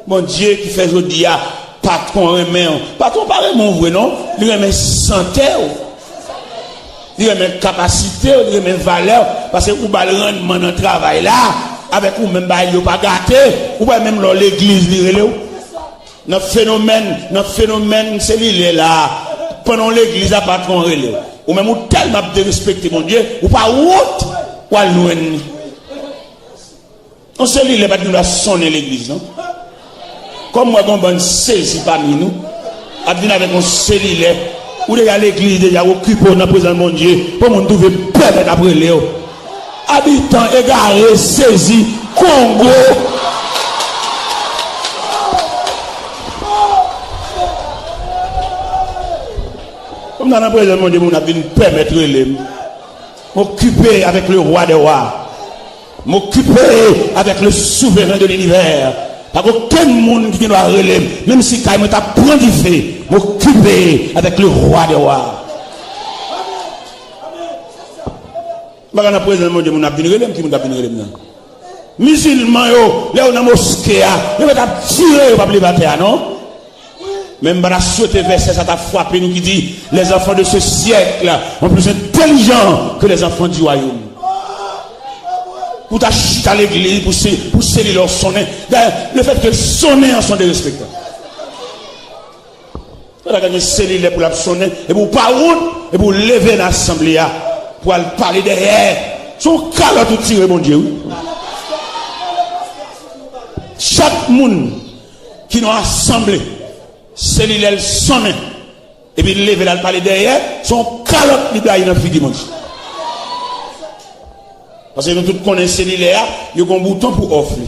Bondye ki fè jodi a patwon renmen w. Patwon pa renmen w vre non. Li renmen sante w. Li renmen kapasite w, li renmen valè w. Paske ou ba l rannman nan travay la. Avèk ou menm bagay yo pa gate. Ou wè menm lè w legliz li rele w. Nan fenomèn, nan fenomèn selilè la. Pandan w legliz la patwon rele w. Ou menm ou tèlman ap derespekte Bondye, ou pa wont w al jwenn li. Yon selilè pa t gen dwa sonnen legliz, non. Kòm m wè gon bann sezi pami nou, ap vin avèk yon selilè, ou deja legliz, deja okipe w nan prezans Bondye, pou moun twouve pèmèt ap rele w. Abitan egare, sezi, Kongo. Kòm nan, nan prezans Bondye, moun ap vin pèmèt rele m. M okipe avèk le roi des rois. M okipe avèk le souveren de linivè. Pa gen okenn moun ki gen dwa rele m, menm si kay mwen t ap pran dife, m okipe avèk le roi des rois. M pa ka nan prezans Bondye, moun ap vin rele m, ki moun k ap vin rele m nan? Mizilman yo, lè yo nan moske a, yo mèt ap tire, yo p ap leve atè a, non? Men m pa ta swete vèsè sa ta frape nou ki di, les enfants de ce siècle sont plus intelligents que les enfants du royaume. Pou ta chita legliz, pou se, pou selilè w sonnen. Dayè, lefètke l sonnen an se yon derespektan. Sa ta gade selilè pou l ap sonnen, epi w pa wont, epi w leve nan asanble a, pou al pale dèyè. Se yon kalòt ou tire Bondye, wi. Chak moun ki nan asanble, selilè l sonnen, epi l leve l al pale dèyè, se yon kalòt li blayi nan figi moun. Paske nou tout konnen selilè a, yo gen yon bouton pou off li.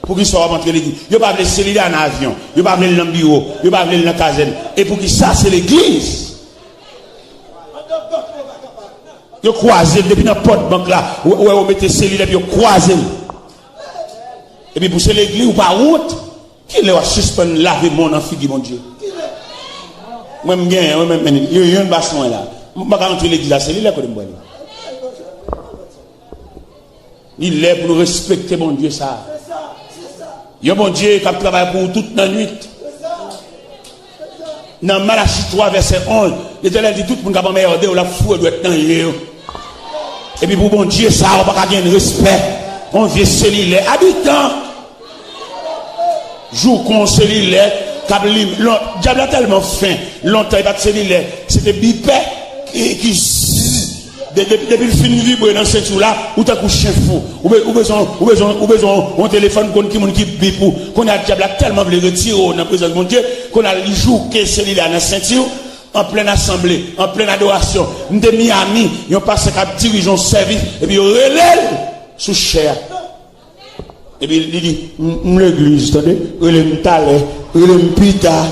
Poukisa w ap antre legliz? Yo pa vle selilè a nan avyon, yo pa vle l nan biwo, yo pa vle l nan kazèn. E poukisa se legliz? Yo kwaze l depi nan pòt bank la, ou wè yo mete selilè epi yo kwaze l. Epi pou se legliz, ou pa wont? Kilè w ap sispann lave men w nan figi Bondye? Mwen, m genyen, mwen menm, men, yo, youn pa swen la. M pa ka rantre legliz la, se li lè kote m pral. Li lè pou nou respekte Bondye sa a. Yon Bondye k ap travay pou ou tout nan nwit. Nan Malachi twa, vèsè onz, Letènèl di tout moun k ap anmède w, l ap foure dwèt nan je yo. Epi pou Bondye sa a, ou pa ka gen respè. Yon vye selilè. Abitan. Jou kon selilè k ap lim-, lon-, dyab la tèlman fen, lontan e pa t selilè, se te bipè ki, ki zzz. De- Depi, depi l fin vibre nan senti w la, ou tankou chen fou. Ou be- ou bezwen, ou bezwen, ou bezwen yon telefòn, konn ki moun ki bip ou. Kounye a dyab la tèlman vle retire w nan prezans Bondye, kounye a li jouke selila nan senti w, an plen asanble, an plen adorasyon. M te Miami, yon pastè k ap dirije yon sèvis, epi yo rele l sou chè a. Epi li di, "M, m legliz, tande, rele m talè, rele m pita."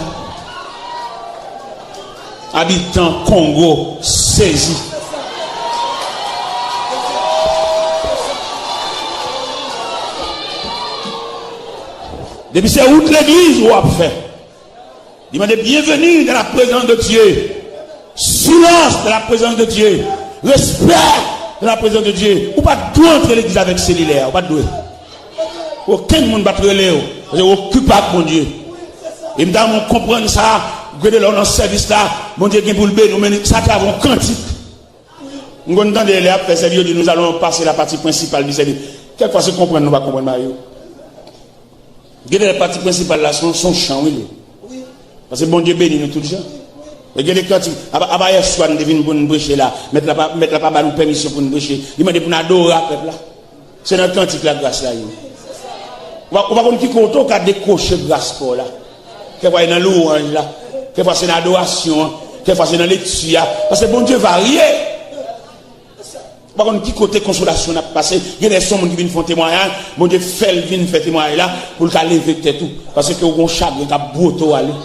Abitan Kongo sezi. Depi se wout legliz ou ap fè. Li mande, "Bienvenue dans la présence de Dieu." Silence dans la présence de Dieu. Respect dans la présence de Dieu. Ou pa dwe antre legliz avèk selilè, ou pa dwe. Okenn moun pa t rele w, paske w okipe ak Bondye. E m ta renmen w konprann sa, gade lè w nan sèvis la, Bondye gen pou l beni w, men sa te avè yon kantik. M konn tande lè y ap fè sèvis, yo di, "Nous allons passer la partie principale du service." Kèk fwa se konprann nou pa konprann bagay yo. Gen de pati prensipal la, se yon, se yon chan, wi, li. Paske Bondye beni nou tout jan. E gen de kantik, apa, apa yèswa nou te vin pou nou preche la. Mèt la pa, mèt la pa ba nou pèmisyon pou nou preche. Li mande pou nou adore ak pèp la. Se nan kantik lagras la ye. Ou pa, ou pa konn ki kote ou ka dekwoche gras pa w la. Kèkfwa se nan louwanj la. Kèkfwa se nan adorasyon an. Kèkfwa se nan lekti a. Paske Bondye varye. Ou pa konn ki kote konsolasyon n ap pase. Gen de son moun ki vin fè yon temwayaj, Bondye fè l vin fè temwayaj la pou l ka leve tèt ou. Paske ou gon chagren k ap bwote w ale.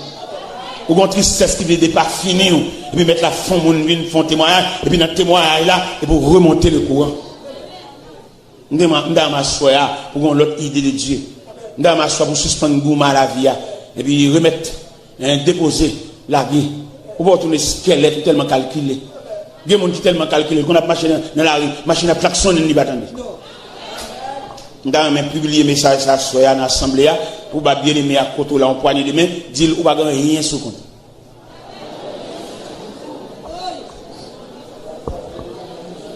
Ou gon tristès ki vle depafini w. Epi mèt la fè yon moun vin fè yon temwayaj. Epi nan temwayaj la, epi w remonte le kouran. M ta renmen aswè a pou gon lòt ide de Dye. M ta renmen aswè a pou sispann goumen a lavi a. Epi remèt Hein, depoze, lage. Ou pa w tounen eskèlèt, ou tèlman kalkile. Gen moun ki tèlman kalkile, l konn ap mache nan, nan lari, machin ap klaksonnen, li pa tande. M ta renmen pibliye mesaj sa aswè a nan asanble a, pou ba byeneme a kote w la yon pwanye de men, di l ou pa gen anyen sou kont ou.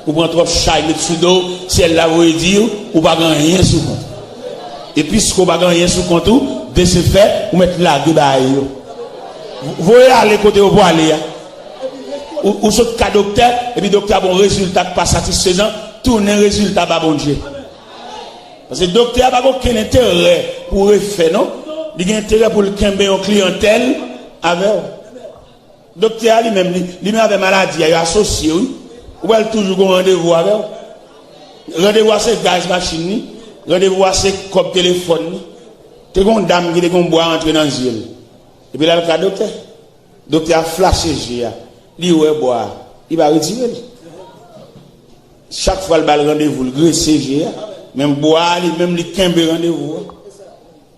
Ou pran twòp chay met sou do w, syèl la voye di w, ou pa gen anyen sou kont ou. E piske w pa gen anyen sou kont ou, de se fè, ou mèt lage bagay yo. Voye ale kote yo pou ale a. Ou, ou sot ka doktè, epi doktè a ba w rezilta k pa satisfezan, tounen rezilta ba Bondye. Paske doktè a pa gen okenn enterè pou refè, non. Li gen enterè pou l kenbe yon kliyantèl avè w. Doktè a li menm, li, li menm avè maladi a, yo asosye, wi. Ou pral toujou gon randevou avè w. Randevou a se gaz machin li, randevou a se kòb telefòn li. Te gon dam ki te gon bwa antre nan zye l. Epi l al ka doktè. Doktè a flache je a. Li wè bwa a. Li pa retire l. Chak fwa l ba l randevou, l grese je a. Men bwa a li menm, li kenbe randevou a.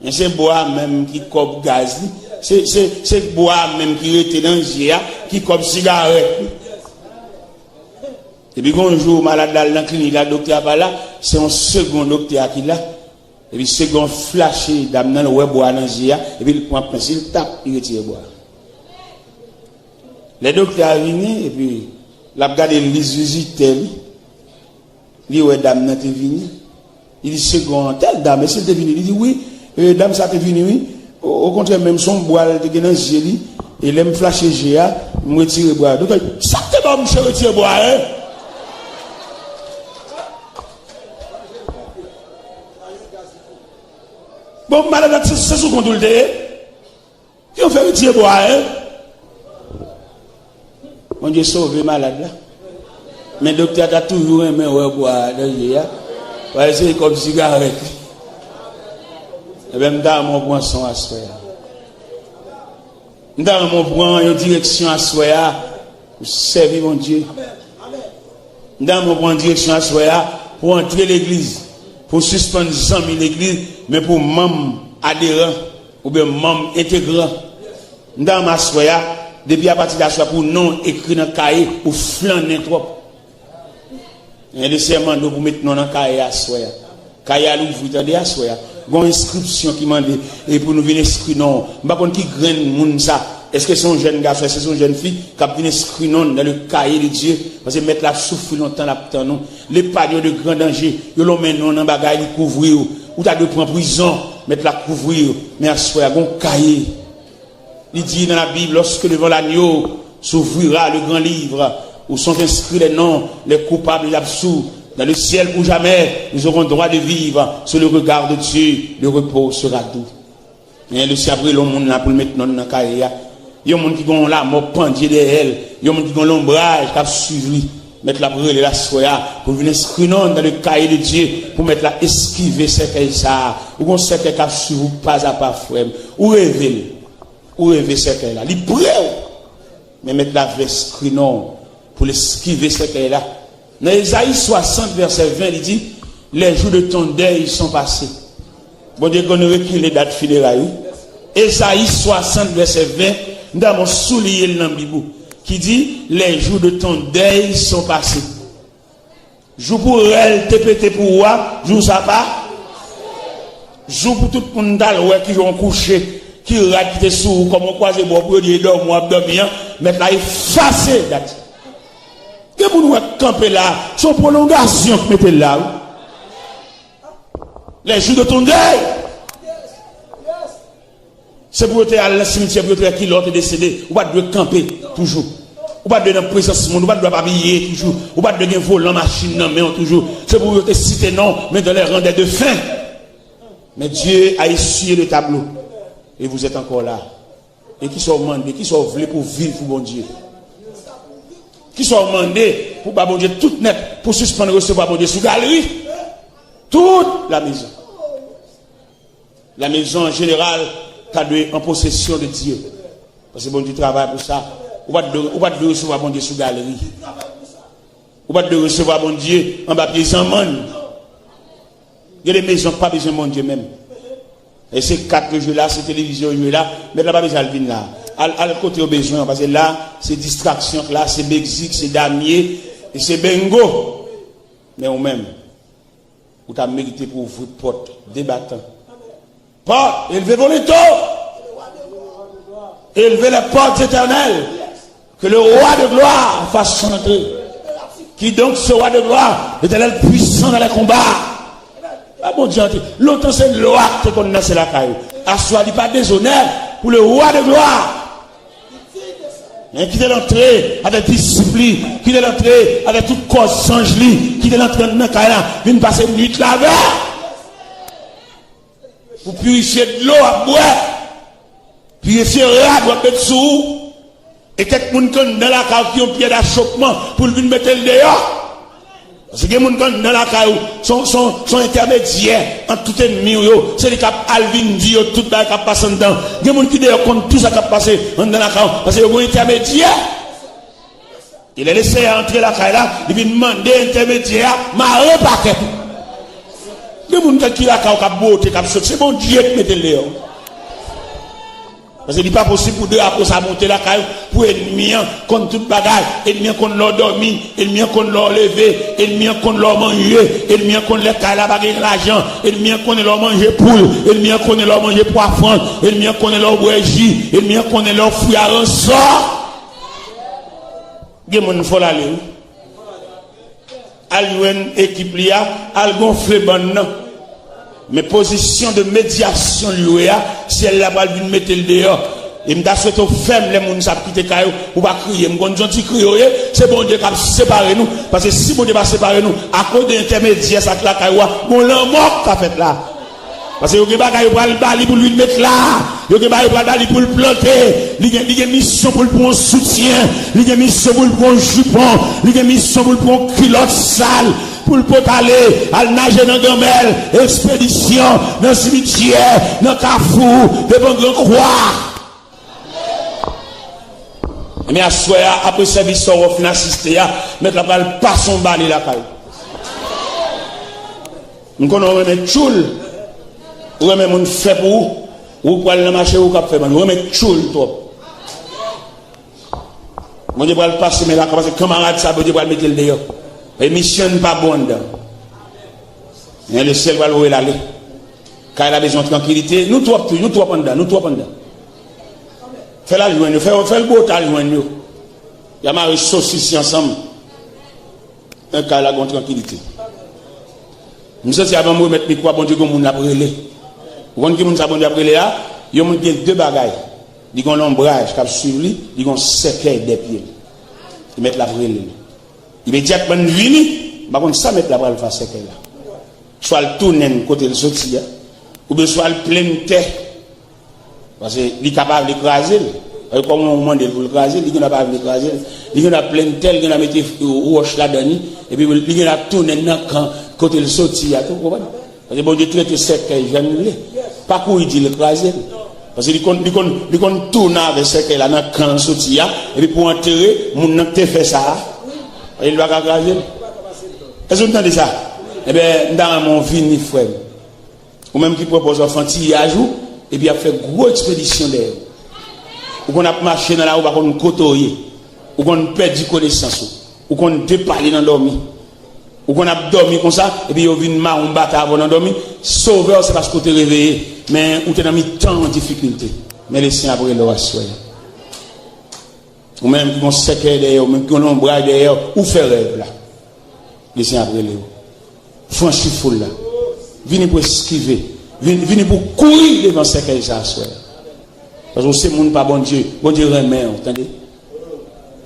Men se bwa menm ki kòb gaz li. Se, se, se bwa menm ki rete nan je a, ki kòb sigarèt li. Epi gon jou, malad la al nan klinik la, doktè a pa la, se yon segon doktè a ki la. Epi segon flache dam nan, l wè bwa nan je a, epi l pran pens, li tap, li retire bwa. Lè doktè a vini, epi l ap gade lis vizitè li, li wè dam nan te vini. Li di, "Segon, tèl dam, èske l te vini?" Li di, "Wi, e, dam sa te vini, wi. O, okontrè, menm se yon bwa l te gen nan zye li. E lè m flache je a, m retire bwa a." Doktè, "Sa k te ba w misye retire bwa a, en?" Bon, malad la, se, se sou kont ou l te ye. Yo fè retire bwa a, en? Bondye sove malad la. Men doktè a ta toujou renmen wè bwa a nan je a. Paske se kòb sigarèt li. Ebyen, m ta renmen w pran son aswè a. M ta renmen w pran yon direksyon aswè a pou sèvi Bondye. M ta renmen w pran direksyon aswè a pou antre legliz, pou sispann zanmi legliz, men pou manm aderan oubyen manm entegran. M ta renmen aswè a, depi apati de aswè a, pou non w ekri nan kaye, ou flannen twòp. Gen de sè mande w pou met non nan kaye aswè a. Kaye a louvri, tande, aswè a. Gon enskripsyon ki mande, e pou nou vin enskri non w. M pa konn ki grenn moun sa. Èske se yon jèn gason, èske se yon jèn fi k ap vin enskri non w nan le kaye de Dye? Paske Mèt la ap soufri lontan, l ap tann ou. L epanye w de gran danje. Yo lonmen non w nan bagay, li kouvri w. Ou ta dwe pran prizon. Mèt la kouvri w. Men aswè a, gon kaye. Li di nan Labib, lorsque devant l'agneau s'ouvrira le grand livre, Où sont inscrits les noms, les coupables et absous dans le ciel où jamais nous aurons droit de vivre sous le regard de Dieu, le repos sera doux. Men le Seyè ap rele yon moun la pou l met non l nan kaye a. Yon moun ki gen yon lanmò pandye dèyè l, yon moun ki gen yon lonbraj k ap swiv li. Mèt la ap rele l aswè a pou l vin enskri non l dans le cahier de Dieu, pou mèt la eskive sèkèy sa a. Ou gen yon sèkèy k ap swiv ou pazapa, frè m. Ou reve l. Ou reve sèkèy la. Li pre w. Men mèt la vle enskri non w pou l eskive sèkèy la. Nan Ezayi swasant vèsè ven, li di, les jours de ton deuil sont passés. Bondye konn rekile dat fineray, wi. Ezayi swasant vèsè ven, m ta bon souliye l nan Bib ou, ki di, les jours de ton deuil sont passés. Jou pou rèl te pete pou ou a, jou sa pa. Jou pou tout moun t al wè ki jan w kouche, ki rad ki te sou ou, kòman w kwaze bò pou yo di e dòmi w ap dòmi an, mèt la efase dat. Gen moun ou wè k kanpe la, se yon pwolongasyon k mete l la, wi. Les jours de ton deuil. Se pou yo te al nan simityè, pou yo te wè kilè w te desede. Ou pa t dwe kanpe toujou. Ou pa t dwe nan prezans moun, ou pa t dwe ap abiye toujou. Ou pa t dwe gen volan machin nan men w toujou. Se pou yo te site non w, men dans les rangs des défunts. Mais Dieu a essuyé le tableau. Et vous êtes encore là. E kisa w mande? Kisa w vle pou w viv pou Bondye? Kisa w mande pou w ba Bondye tout nèt, pou w sispann resevwa Bondye sou galri? Tout la maison. La maison an jeneral ta dwe an posesyon de Dye. Paske Bondye travay pou sa. Ou pa t dwe, ou pa t dwe resevwa Bondye sou galri. Ou pa t dwe resevwa Bondye anba pye zanmann. Gen de mezon k pa bezwen Bondye menm. E se kat yo jwe la, se televizyon yo jwe la, mèt la pa bezwen al vin la. Al, al kote yo bezwen an, paske la, se distraksyon k la, se Megzik, se Damye, e se Bengo. Men ou menm, ou ta merite pou ouvri pòt de batan. Pòt, élevez vos linteaux. Élevez les portes éternelles. Que le roi de gloire fasse son entrée. Qui donc ce roi de gloire? L'Éternel puissant dans les combats. Pa Bondye antre. Lontan se lwa k te konn nan se lakay ou. Aswè li pa dezonè pou le roi de gloire. Men kite l antre avèk disip li, kite l antre avèk tout kò zanj li, kite l antre nan kay la, vin pase nwit la avè l. Pou pirifye dlo w ap bwè. Pirifye rad w ap met sou ou. E kèk moun k anndan lakay ou ki yon pyè dachopman pou l vin mete l deyò. Paske gen moun k anndan lakay ou, se yon, se yon, se yon entèmedyè ant tout ènmi w yo. Se li k ap al vin di yo tout bagay k ap pase anndan. Gen moun ki deyò konn tout sa k ap pase anndan lakay ou. Paske yo gen yon entèmedyè. E lè Leseyè a antre lakay la, li vin mande entèmedyè a mare pakèt ou. Gen moun ki lakay ou k ap bwote, k ap sot, se Bondye ki mete l deyò. Paske li pa posib pou drapo sa monte lakay ou, pou ènmi an konn tout bagay. Ènmi an konn lè w dòmi, ènmi an konn lè w leve, ènmi an konn lè w manje, ènmi an konn lè kay la pa gen lajan, ènmi an konnen lè w manje poul, ènmi an konnen lè w manje pwa frans, ènmi an konnen lè w bwè ji, ènmi an konnen lè w fri a ransò. Gen moun fò l ale, wi. Al jwenn ekip li a, al gonfle bann nan. Men pozisyon de medyasyon l lwe a, syèl la pral vin mete l deyò. E m ta swete w fèm lè moun sa ap kite kay ou, ou pa kriye. M konn jan ti kriye w ye, se Bondye k ap separe nou. Paske si Bondye pa separe nou, akoz de entèmedyè sa k lakay ou a, gon lanmò k ka fèt la. Paske yo gen bagay yo pral ba li pou l vin met la. Yo gen bagay yo pral ba li pou l plante. Li gen, li gen misyon pou l pran yon soutyen. Li gen misyon pou l pran yon jipon. Li gen misyon pou l pran yon kilòt sal. Pou l pot ale, al naje nan ganmèl, ekspedisyon, nan simityè, nan kafou, devan gran kwa. Ebyen, aswè a, apre sèvis sa w fin asiste a, mèt la pral pase yon bale lakay ou. M konnen w renmen tchoul, ou renmen moun fè pou ou, ou pral nan mache ou k ap fè bandi, ou renmen tchoul twòp. Bondye pral pase men lakay, pase kanmarad sa, Bondye pral mete l deyò. E misyon pa bon anndan. Men lesyèl pral voye l ale. Kay la bezwen trankilite. Nou twòp tou, nou twòp anndan, nou twòp anndan. Fè l al jwenn yo, fè, fè l bwote al jwenn yo. Y a mare sosis yo ansanm. Nan kay la gon trankilite. M santi avan m remèt mikwo a, Bondye gon moun l ap rele. Ou konn ki moun sa Bondye ap rele a? Yon moun ki gen de bagay. Li gon lonbraj k ap swiv li, li gon sèkèy dèyè pye l. Li mèt l ap rele l. Imedyatman n vini, m pa konn sa mèt la pral fè a sèkèy la. Swa l tounen n kote l soti a, oubyen swa l plen n tè. Paske li ka pa vle kraze l. Paske kòm ou mande l pou l kraze l, li gendwa pa vle kraze l. Li gendwa plen n tè, li gendwa mete wòch ladan li, epi li gendwa tounen n nan kan kote l soti a tou, ou konprann? Paske Bondye trete sèkèy jan l vle. Pa kouri di l kraze l. Paske li konn, li konn, li konn tounen avè sèkèy la nan kan l soti a, epi pou antere moun nan ki te fè sa a. Paske li pa ka kraze l. Èske w tande sa? Ebyen, m ta renmen w vini, frè m. Ou menm ki pran pòz w ap fè yon tiyaj ou, epi y ap fè gwo ekspedisyon dèyè w. Ou konn ap mache nan lari, ou pa konn kote w ye. Ou konn pèdi konesans ou. Ou konn depale nan dòmi. Ou konn ap dòmi konsa, epi yo vin mawon bata avè w nan dòmi. Sove w, se paske w te reveye, men ou te nan mitan yon difikilte. Men Lesenyè ap rele w aswè a. Ou menm ki gon sèkèy dèyè w, ou menm ki gon lonbraj dèyè w, ou fè rèv la. Lesenyè ap rele w. Franchi foul la. Vini pou eskive. Vin, vini pou kouri devan sèkèy sa aswè a. Paske w se moun pa Bondye. Bondye renmen w, tande.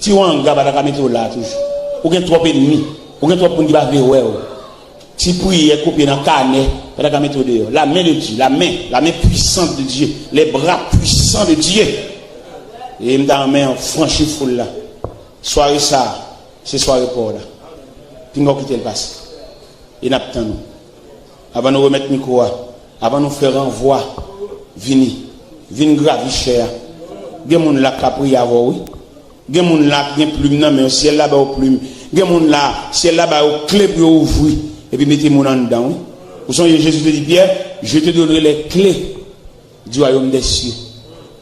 Ti wanga pa ta ka mete w la toujou. Ou gen twòp ènmi. Ou gen twòp moun ki pa vle wè w. Ti priyè kopye nan kanè pa ta ka mete w deyò. La main de Dieu, la main, la main puissante de Dieu, les bras puissants de Dieu. E m ta renmen w franchi foul la. Sware sa a, se sware pa w la. Pinga w kite l pase. E n ap tann ou. Avan nou remèt mikwo a, avan nou fè ranvwa, vini. Vin gravi chè a. Gen moun la k ka priye avè w, wi. Gen moun la ki gen plim nan men yo, syèl la ba yo plim. Gen moun la, syèl la ba yo kle pou yo ouvri, epi mete moun anndan, wi. Ou sonje Jezi te di Pyè, je te donnerai les clés du royaume des cieux.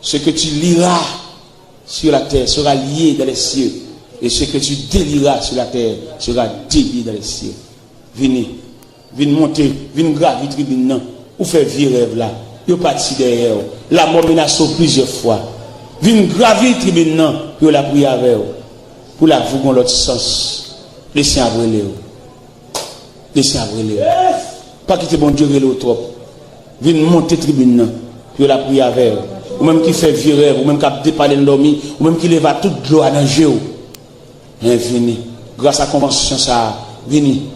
Ce que tu liras sur la terre sera lié dans les cieux, et ce que tu délieras sur la terre sera délié dans les cieux. Vini, vin monte, vin gravi tribin nan. Ou fè vye rèv la. Yo pati dèyè w. Lamò menase w plizyè fwa. Vin gravi tribin nan pou yo lapriyè avè w. Pou lavi w gon lòt sans. Lesenyè ap rele w. Lesenyè ap rele w. Pa kite Bondye rele w twòp. Vin monte tribin nan pou yo lapriyè avè w. Ou menm ki fè vye rèv, ou menm k ap depale nan dòmi, ou menm ki leve ak tout dlo a nan je w. Men vini. Gras a konvansyon sa a, vini.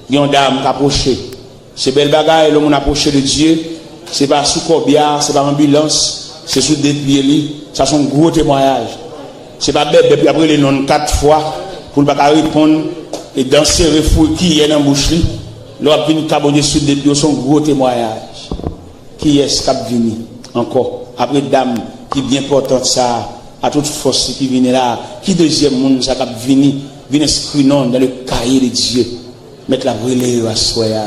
Gen yon dam k apwoche. Se bèl bagay lè yon moun apwoche de Dye. Se pa sou kòbya, se pa anbilans, se sou de pye li. Sa se yon gwo temwayaj. Se pa bèbè pou y ap rele non l kat fwa pou l pa ka reponn, e dan sere foure kiyè nan bouch li. Lè w ap vin ka Bondye sou de pye w, se yon gwo temwayaj. Kiyès k ap vini ankò? Apre dam ki byen pòtan sa a, a tout fòs li ki vini la a, ki dezyèm moun sa k ap vini, vin enskri non l dans le cahier de Dieu? Mèt la ap rele yo aswè a.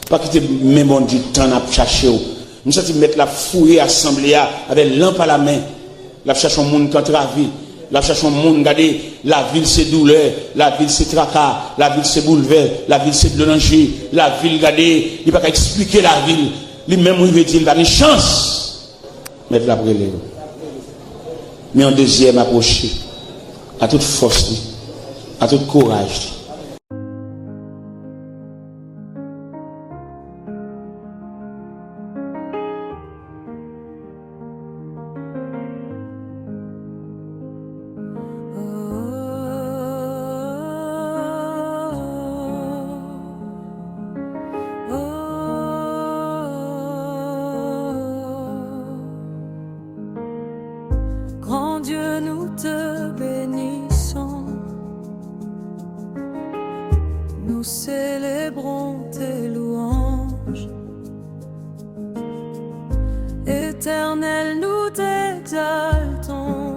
Pa kite men Bondye tann ap chache w. M santi Mèt la ap fouye asanble a avè lanp a la men. L ap chache yon moun ki antrave. L ap chache yon moun, gade, lavil se doulè, lavil se traka, lavil se boulvè, lavil se dlo nan je, lavil, gade, li pa ka eksplike lavil. Li menm rive di l pa gen chans. Mèt la ap rele yo. Men yon dezyèm apwoche, a tout fòs li, a tout kouraj li. Grand Dieu, nous te bénissons, nous célébrons tes louanges. Éternel, nous t'exaltons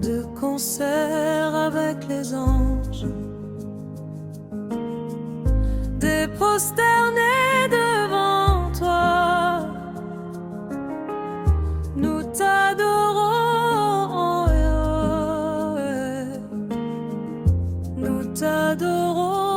de concert avec les anges. Des prosternés devant toi, nous t'adorons, nous t'adorons.